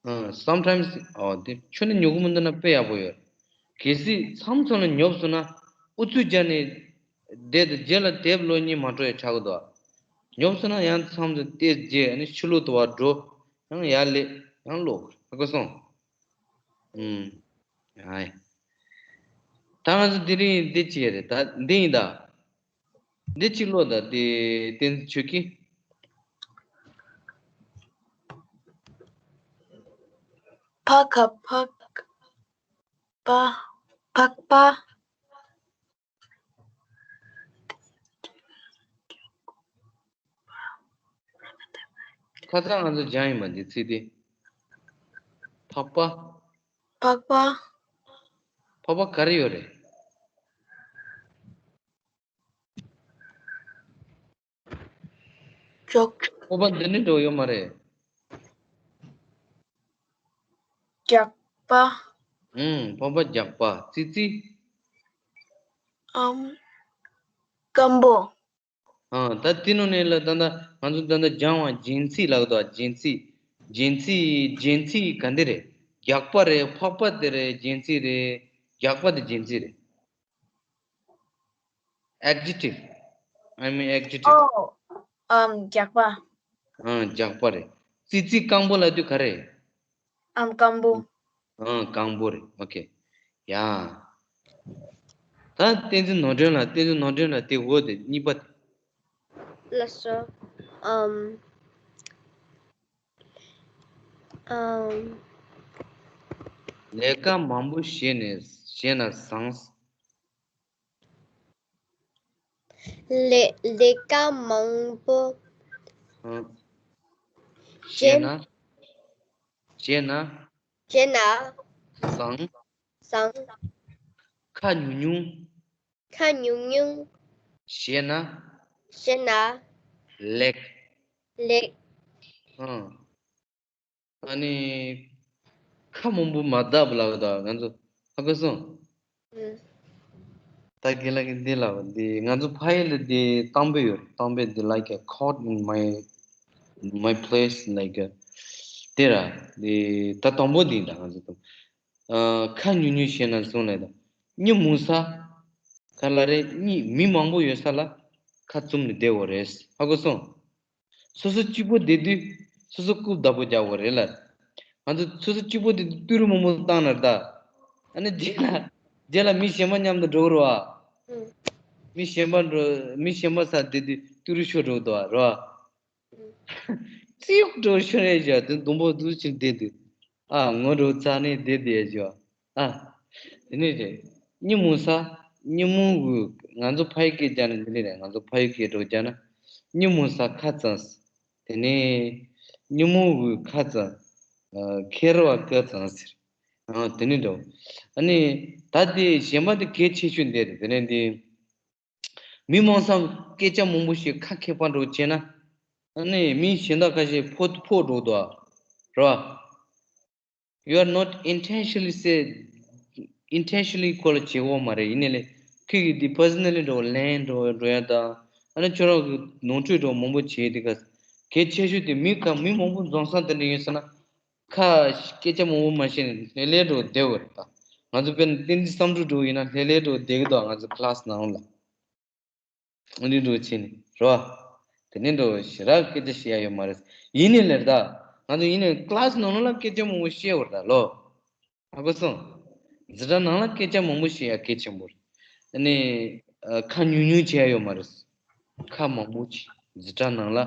ཨང་། Sometimes. ཨོ། དེ་ཁྱོད་ནི་ཉོབ་གི་མི་འདུག་ན་དཔེ་ཡག་པོ་ཡོད། གལ་སྲིད་མཚམས་མཚམས་ལ་ཉོབ་སོང་ན་ཨུ་ཚུགས་རྒྱག་ནས་བསྡད་དེ་རྗེས་ལ་དེབ་ཀློག་སྙིང་མ་བྲོ་ཡ་ཆགས་ཀྱི་འདུག་ཉོབ་སོང་ན་ཡང་མཚམས་སུ་བལྟས་རྗེས་ནི་ཕྱི་ལོགས་དུ་བ་འགྲོ། ཡང་ཡར་སླེབས། ཡང་ཀློག་ཧ་གོ་སོང་། ཨུམ། ཨ་ཡ། ད་ང་ཚོ་དེ་རིང་འདི་བྱས་རེད། ད་འདི་ཡིན་ད། འདི་གཅིག་ཀློག་དང་། དེ་བསྟན་འཛིན་ཆོས་སྐྱིད། ཕ་ཁ་ཕག་པ། ཕག་པ། ཁ་སང་ང་ཚོ་སྦྱངས་ཡིན་པ་འདི་ཚིག་དེ། ཕག་པ། ཕག་པ། ཕག་པ་ག་རེ་ཡོད་རེད། ཅོག་ཕག་པ་འདི་ནི་འགྲོ་ཡོད་མ་རེད། རྒྱགས་པ། ཨུམ། ཕག་པ་རྒྱགས་པ། ཙི་ཙི། ཨམ། སྐམ་པོ། ཨ། ད་དེ་ནང་ནས་ལ་ད་ལྟ་ང་ཚོ་ད་ལྟ་སྦྱངས་པ་རྒྱན་ཚིག་ལབ་འདུག་རྒྱན་ཚིག་རྒྱན་ཚིག་རྒྱན་ཚིག་ག་འདི་རེད། རྒྱགས་པ་རེད། ཕག་པ་དེ་རེད། རྒྱན་ཚིག་རེད། རྒྱགས་པ་དེ་རྒྱན་ཚིག་རེད། Adjective. I mean adjective. ཨོ། ཨམ། རྒྱགས་པ། ཨ། རྒྱགས་པ་རེད། ཙི་ཙི། སྐམ་པོ་ལབ་དུས་ག་རེ། ཨམ། སྐམ་པོ། ཨ། སྐམ་པོ་རེད། ཨོ་ཁེ། ཡ། ད་བསྟན་འཛིན་ནོར་སྒྲོན་ལགས། བསྟན་འཛིན་ནོར་སྒྲོན་ལགས། དེ་འོ་དེ་གཉིས་པ་དེ། ལགས་སོ། ཨམ། ཨམ། ལས་ཀ་མང་པོ་བྱས་ནས་བྱས་ན་བཟང་། ལས་ལས་ཀ་མང་པོ། ཨ། བྱས་ན། བྱས་ན། བྱས་ན། བཟང་། བཟང་། ཁ་ཉུང་ཉུང་། ཁ་ཉུང་ཉུང་། བྱས་ན། བྱས་ན། ལེགས། ལེགས། ཨ། ཨ་ནི། ཁ་མང་པོ་མ་བརྡབས་ལབ་ད་ང་ཚོ་ཧ་གོ་སོང་། ཨུམ། ད་རྒན་ལགས་ཀྱིས་འདི་ལབ་འདི་ང་ཚོ་ཕ་ཡུལ་ལ་འདི་གཏམ་དཔེ་ཡོད། གཏམ་དཔེ་འདི་like a caught in my my place, like a དེ་ར། འདི་ད་དང་པོ་འདི་འདྲ་ང་ཚོ་གཏམ། ཨ། ཁ་ཉུང་ཉུང་བྱས་ན་བཟང་ལབ་ད། མི་མང་ས། ག་ལ་རེ་གཉིས། མི་མང་པོ་ཡོད་ས་ལ་ཁ་བཙུམ་ནས་བསྡད་དགོས་རེད། ཧ་གོ་སོང་། སོ་སོ་གཅིག་པོ་བསྡད་དུས་སོ་སོ་རྐུབ་བདག་པོ་རྒྱག་དགོས་རེད་ལ། ང་ཚོ་སོ་སོ་གཅིག་པོ་བསྡད་དུས་ཏི་རུ་མང་པོ་བཏང་ན་ད། ཨ་ནི་རྗེས་ལ་རྗེས་ལ་མི་གཞན་པ་མཉམ་དུ་འགྲོ་གི་རེད་བ། ཨུམ། མི་གཞན་པ་འགྲོ་མི་གཞན་པ་སར་བསྡད་དུས་ཏུ་རུ་ཤོར་འགྲོ་གི་འདུག་བ་རེད་བ། ཨུམ། ཙིག་འགྲོ་ཤོར་རེད་བཞག་དེ་སྡོང་པོ་འདུག་ཅིག་བསྡད་དུས། ཨ་ངོ་འགྲོ་རྩ་ནས་བསྡད་བསྡད་བཞག་ཨ། དེ་ནས་རེད། ཉིན་མོ་ས། ཉིན་མོ་གི་ང་ཚོ་ཕ་ཡི་སྐད་རྒྱག་ན་འདི་ནས་རེད། ང་ཚོ་ཕ་ཡི་སྐད་འགྲོ་རྒྱག་ན། ཉིན་མོ་ས་ཁ་ཙང་། དེ་ནས་ཉིན་མོ་གི་ཁ་ཙང་། ཨ། ཁེར་བ་ཀ་ཙང་ཟེར། ཨ། དེ་ནས་འགྲོ། ཨ་ནི་ད་དེ་གཞན་པ་དེ་གལ་ཆེ་ཤོས་འདི་རེད། དེ་ནས་འདི། མི་མང་སང་སྐད་ཆ་མང་པོ་ཞིག་ཁ་མཁས་པ་འགྲོ་བྱས་ན། ཨ་ནི་མི་གཞན་དག་ཁ་ཤས་ཕོ་ཕོ་འགྲོ་འདུག་ར། You are not intentionally say, intentionally ཁོ་ལ་བྱེད་དགོས་མ་རེད། ཡིན་ནའི་ལས་ཁྱེད་ཀྱིས་འདི་personally འགྲོ་ལན་འགྲོ་འགྲོ་ཡ་དང་། ཨ་ནི་ཁྱོད་རང་གི་ནོར་འཁྲུལ་འགྲོ་མང་པོ་བྱེད་དེ་ག་གལ་ཆེ་ཤོས་དེ་མི་ག་མི་མང་པོ་འཛོམས་ས་དེ་འདྲ་ཡིན་ཟེར་ན། ཁ་སྐད་ཆ་མང་པོ་མ་བཤད་ནས་ལྷོད་ལྷོད་འགྲོ་བསྡད་དགོས་རེད་ད། ང་ཚོ་དཔེར་ན་བསྟན་འཛིན་བསམ་གྲུབ་འགྲོ་ཡིན་ན་ལྷོད་ལྷོད་འགྲོ་བསྡད་ཀྱི་འདུག་ང་ཚོ་class ནང་ལ། འདི་འགྲོ་བྱས་ནས་རོ། དེ་ནས་འགྲོ་ཞེ་དྲག་སྐད་ཆ་བཤད་ཡ་ཡོད་མ་རེད། ཡིན་ནའི་ལེར་ད། ང་ཚོ་ཡིན་ནའི་class ནང་ལ་སྐད་ཆ་མང་པོ་བཤད་བར་ད་ལོ། ཧ་གོ་སོང་། འཛིན་གྲྭ་ནང་ལ་སྐད་ཆ་མང་པོ་བཤད་ཡ་གལ་ཆེན་པོ་རེད། ཨ་ནི། ཨ། ཁ་ཉུང་ཉུང་བྱེད་ཡ་ཡོད་མ་རེད། ཁ་མང་པོ་བྱེད། འཛིན་གྲྭ་ནང་ལ།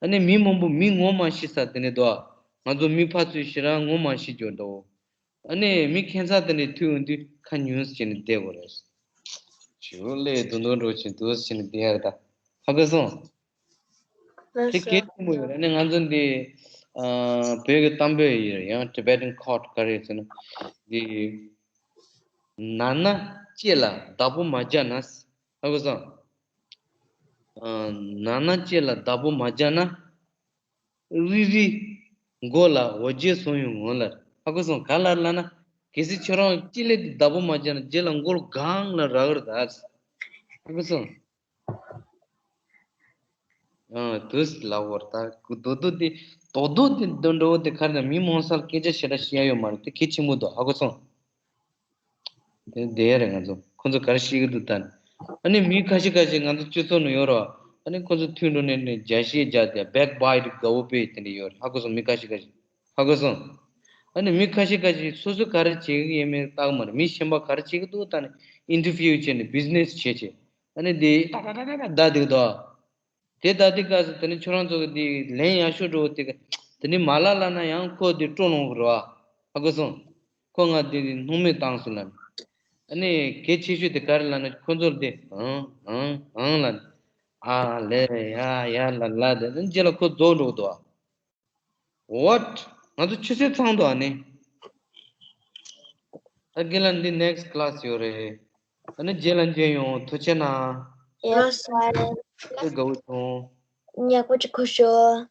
ཨ་ནི་མི་མང་པོ་མི་ངོ་མ་ཤེས་ས་དེ་ནས་འདུག་ང་ཚོ་མི་ཕར་ཚུར་ཞེ་དྲག་ངོ་མ་ཤེས་རྒྱུ་འདུག་ཨ་ནི་མི་ཁྱད་མཚར་དེ་འདྲ་ཐུག་ཡོང་དུས་ཁ་ཉུང་ཟེར་ནས་བསྡད་དགོས་རེད། ཞུ་ལས་དུ་འདུག་འགྲོ་བཞིན་འདུག་ཟེར་ནས་བསྡད་ཡ་རེད་ད། ཧ་གོ་སོང་། དེ་གལ་ཆེན་པོ་ཡོད་རེད། ཨ་ནི་ང་ཚོ་འདི་ཨ་བོད་ཀྱི་གཏམ་དཔེ་ཡོད་རེད། ཡང་Tibetan quote ག་རེ་ཟེར་ན། འདི་ན་ན་ལྕེ་ལ་བདག་པོ་མ་བརྒྱབ་ན། ཧ་གོ་སོང་། ཨ་ན་ན་ལྕེ་ལ་བདག་པོ་མ་བརྒྱབ་ན། རི་རི། མགོ་ལ་འོ་བརྒྱལ་སོང་ཡོང་ངོ་ལ། ཧ་གོ་སོང་། ག་ལ་ལ་ན། གལ་སྲིད་ཁྱོད་རང་ལྕེ་ལེ་དེ་བདག་པོ་མ་བརྒྱབ་ན་རྗེས་ལ་མགོ་ལ་གང་ལ་རག་ར་ད། ཧ་གོ་སོང་། ཨ་དུས་ལ་བོར་ད་གུ་དོ་དོ་དེ་དོ་དོ་དེ་དོ་འགྲོ་དེ་ག་རེ་ན་མི་མང་སར་སྐད་ཆ་ཞེ་དྲག་བཤད་ཡ་ཡོད་མ་རེད། དེ་གལ་ཆེན་པོ་འདུག་ཧ་གོ་སོང་། དེ་བསྡད་ཡ་རེད། ང་ཚོ་ཁོ་ཚོ་ག་རེ་བཤད་ཀྱི་འདུག་ལྟ་ནས། ཨ་ནི་མི་ཁ་ཤས་ཁ་ཤས་ང་ཚོ་སྤྱི་ཚོགས་ནང་ཡོད་རེད་བ། ཨ་ནི་ཁོ་ཚོ་ཐུག་འགྲོ་ནས་ནས་རྒྱ་བཤད་རྒྱག་དེ་backbite དགའ་བོ་དཔེ་དེ་འདྲ་ཡོད་རེད། ཧ་གོ་སོང་། མི་ཁ་ཤས་ཁ་ཤས་ཧ་གོ་སོང་། ཨ་ནི་མི་ཁ་ཤས་ཁ་ཤས་སོ་སོ་ག་རེ་བྱེད་ཀྱི་ཡོད་མེད་བལྟ་གི་མ་རེད། མི་གཞན་པ་ག་རེ་བྱེད་ཀྱི་འདུག་ལྟ་ནས་interview བྱས་ནས་business བྱས་བྱས། ཨ་ནི་དེ་ཏག་ཏག་ཏག་ཏག་ཏག་བསྡད་འདུག་དོ། དེ་ལྟ་དུས་སྐབས་སུ་དེ་ནི་ཁྱོད་རང་ཚོ་གི་དེ་ལན་ཡག་ཤོས་འགྲོ་དེ་ག་དེ་ནི་མ་ལ་ལ་ན་ཡང་ཁོ་དེ་སྤྲོ་ལོང་གི་རེད་བ། ཧ་གོ་སོང་། ཁོ་ང་དེ་དེ་སྣང་མེད་བཏང་སོང་ལ། ཨ་ནི་གལ་ཆེ་ཤོས་དེ་ག་རེ་ལ་ན་ཁོ་ཚོར་དེ་ཨང་ཨང་ཨང་ལ། ཨ་ལེ་ཡ་ཡ་ལ་ལ་དེ་ནི་རྗེས་ལ་ཁོ་རྫོགས་འགྲོ་གི་འདུག་བ། What? ང་ཚོ་ཆུ་ཚོད་ཚང་འདུག་ཨ་ནི། ཨ་རྒན་ལགས་འདི་next class ཡོད་རེད། ཨ་ནི་རྗེས་ལ་མཇལ་ཡོང་། ཐུགས་རྗེ་གནང་། Yes, sir. དགའ་བོ་བྱུང་། ཉག་པོ་ཅིག་ཁུ་ཤོ།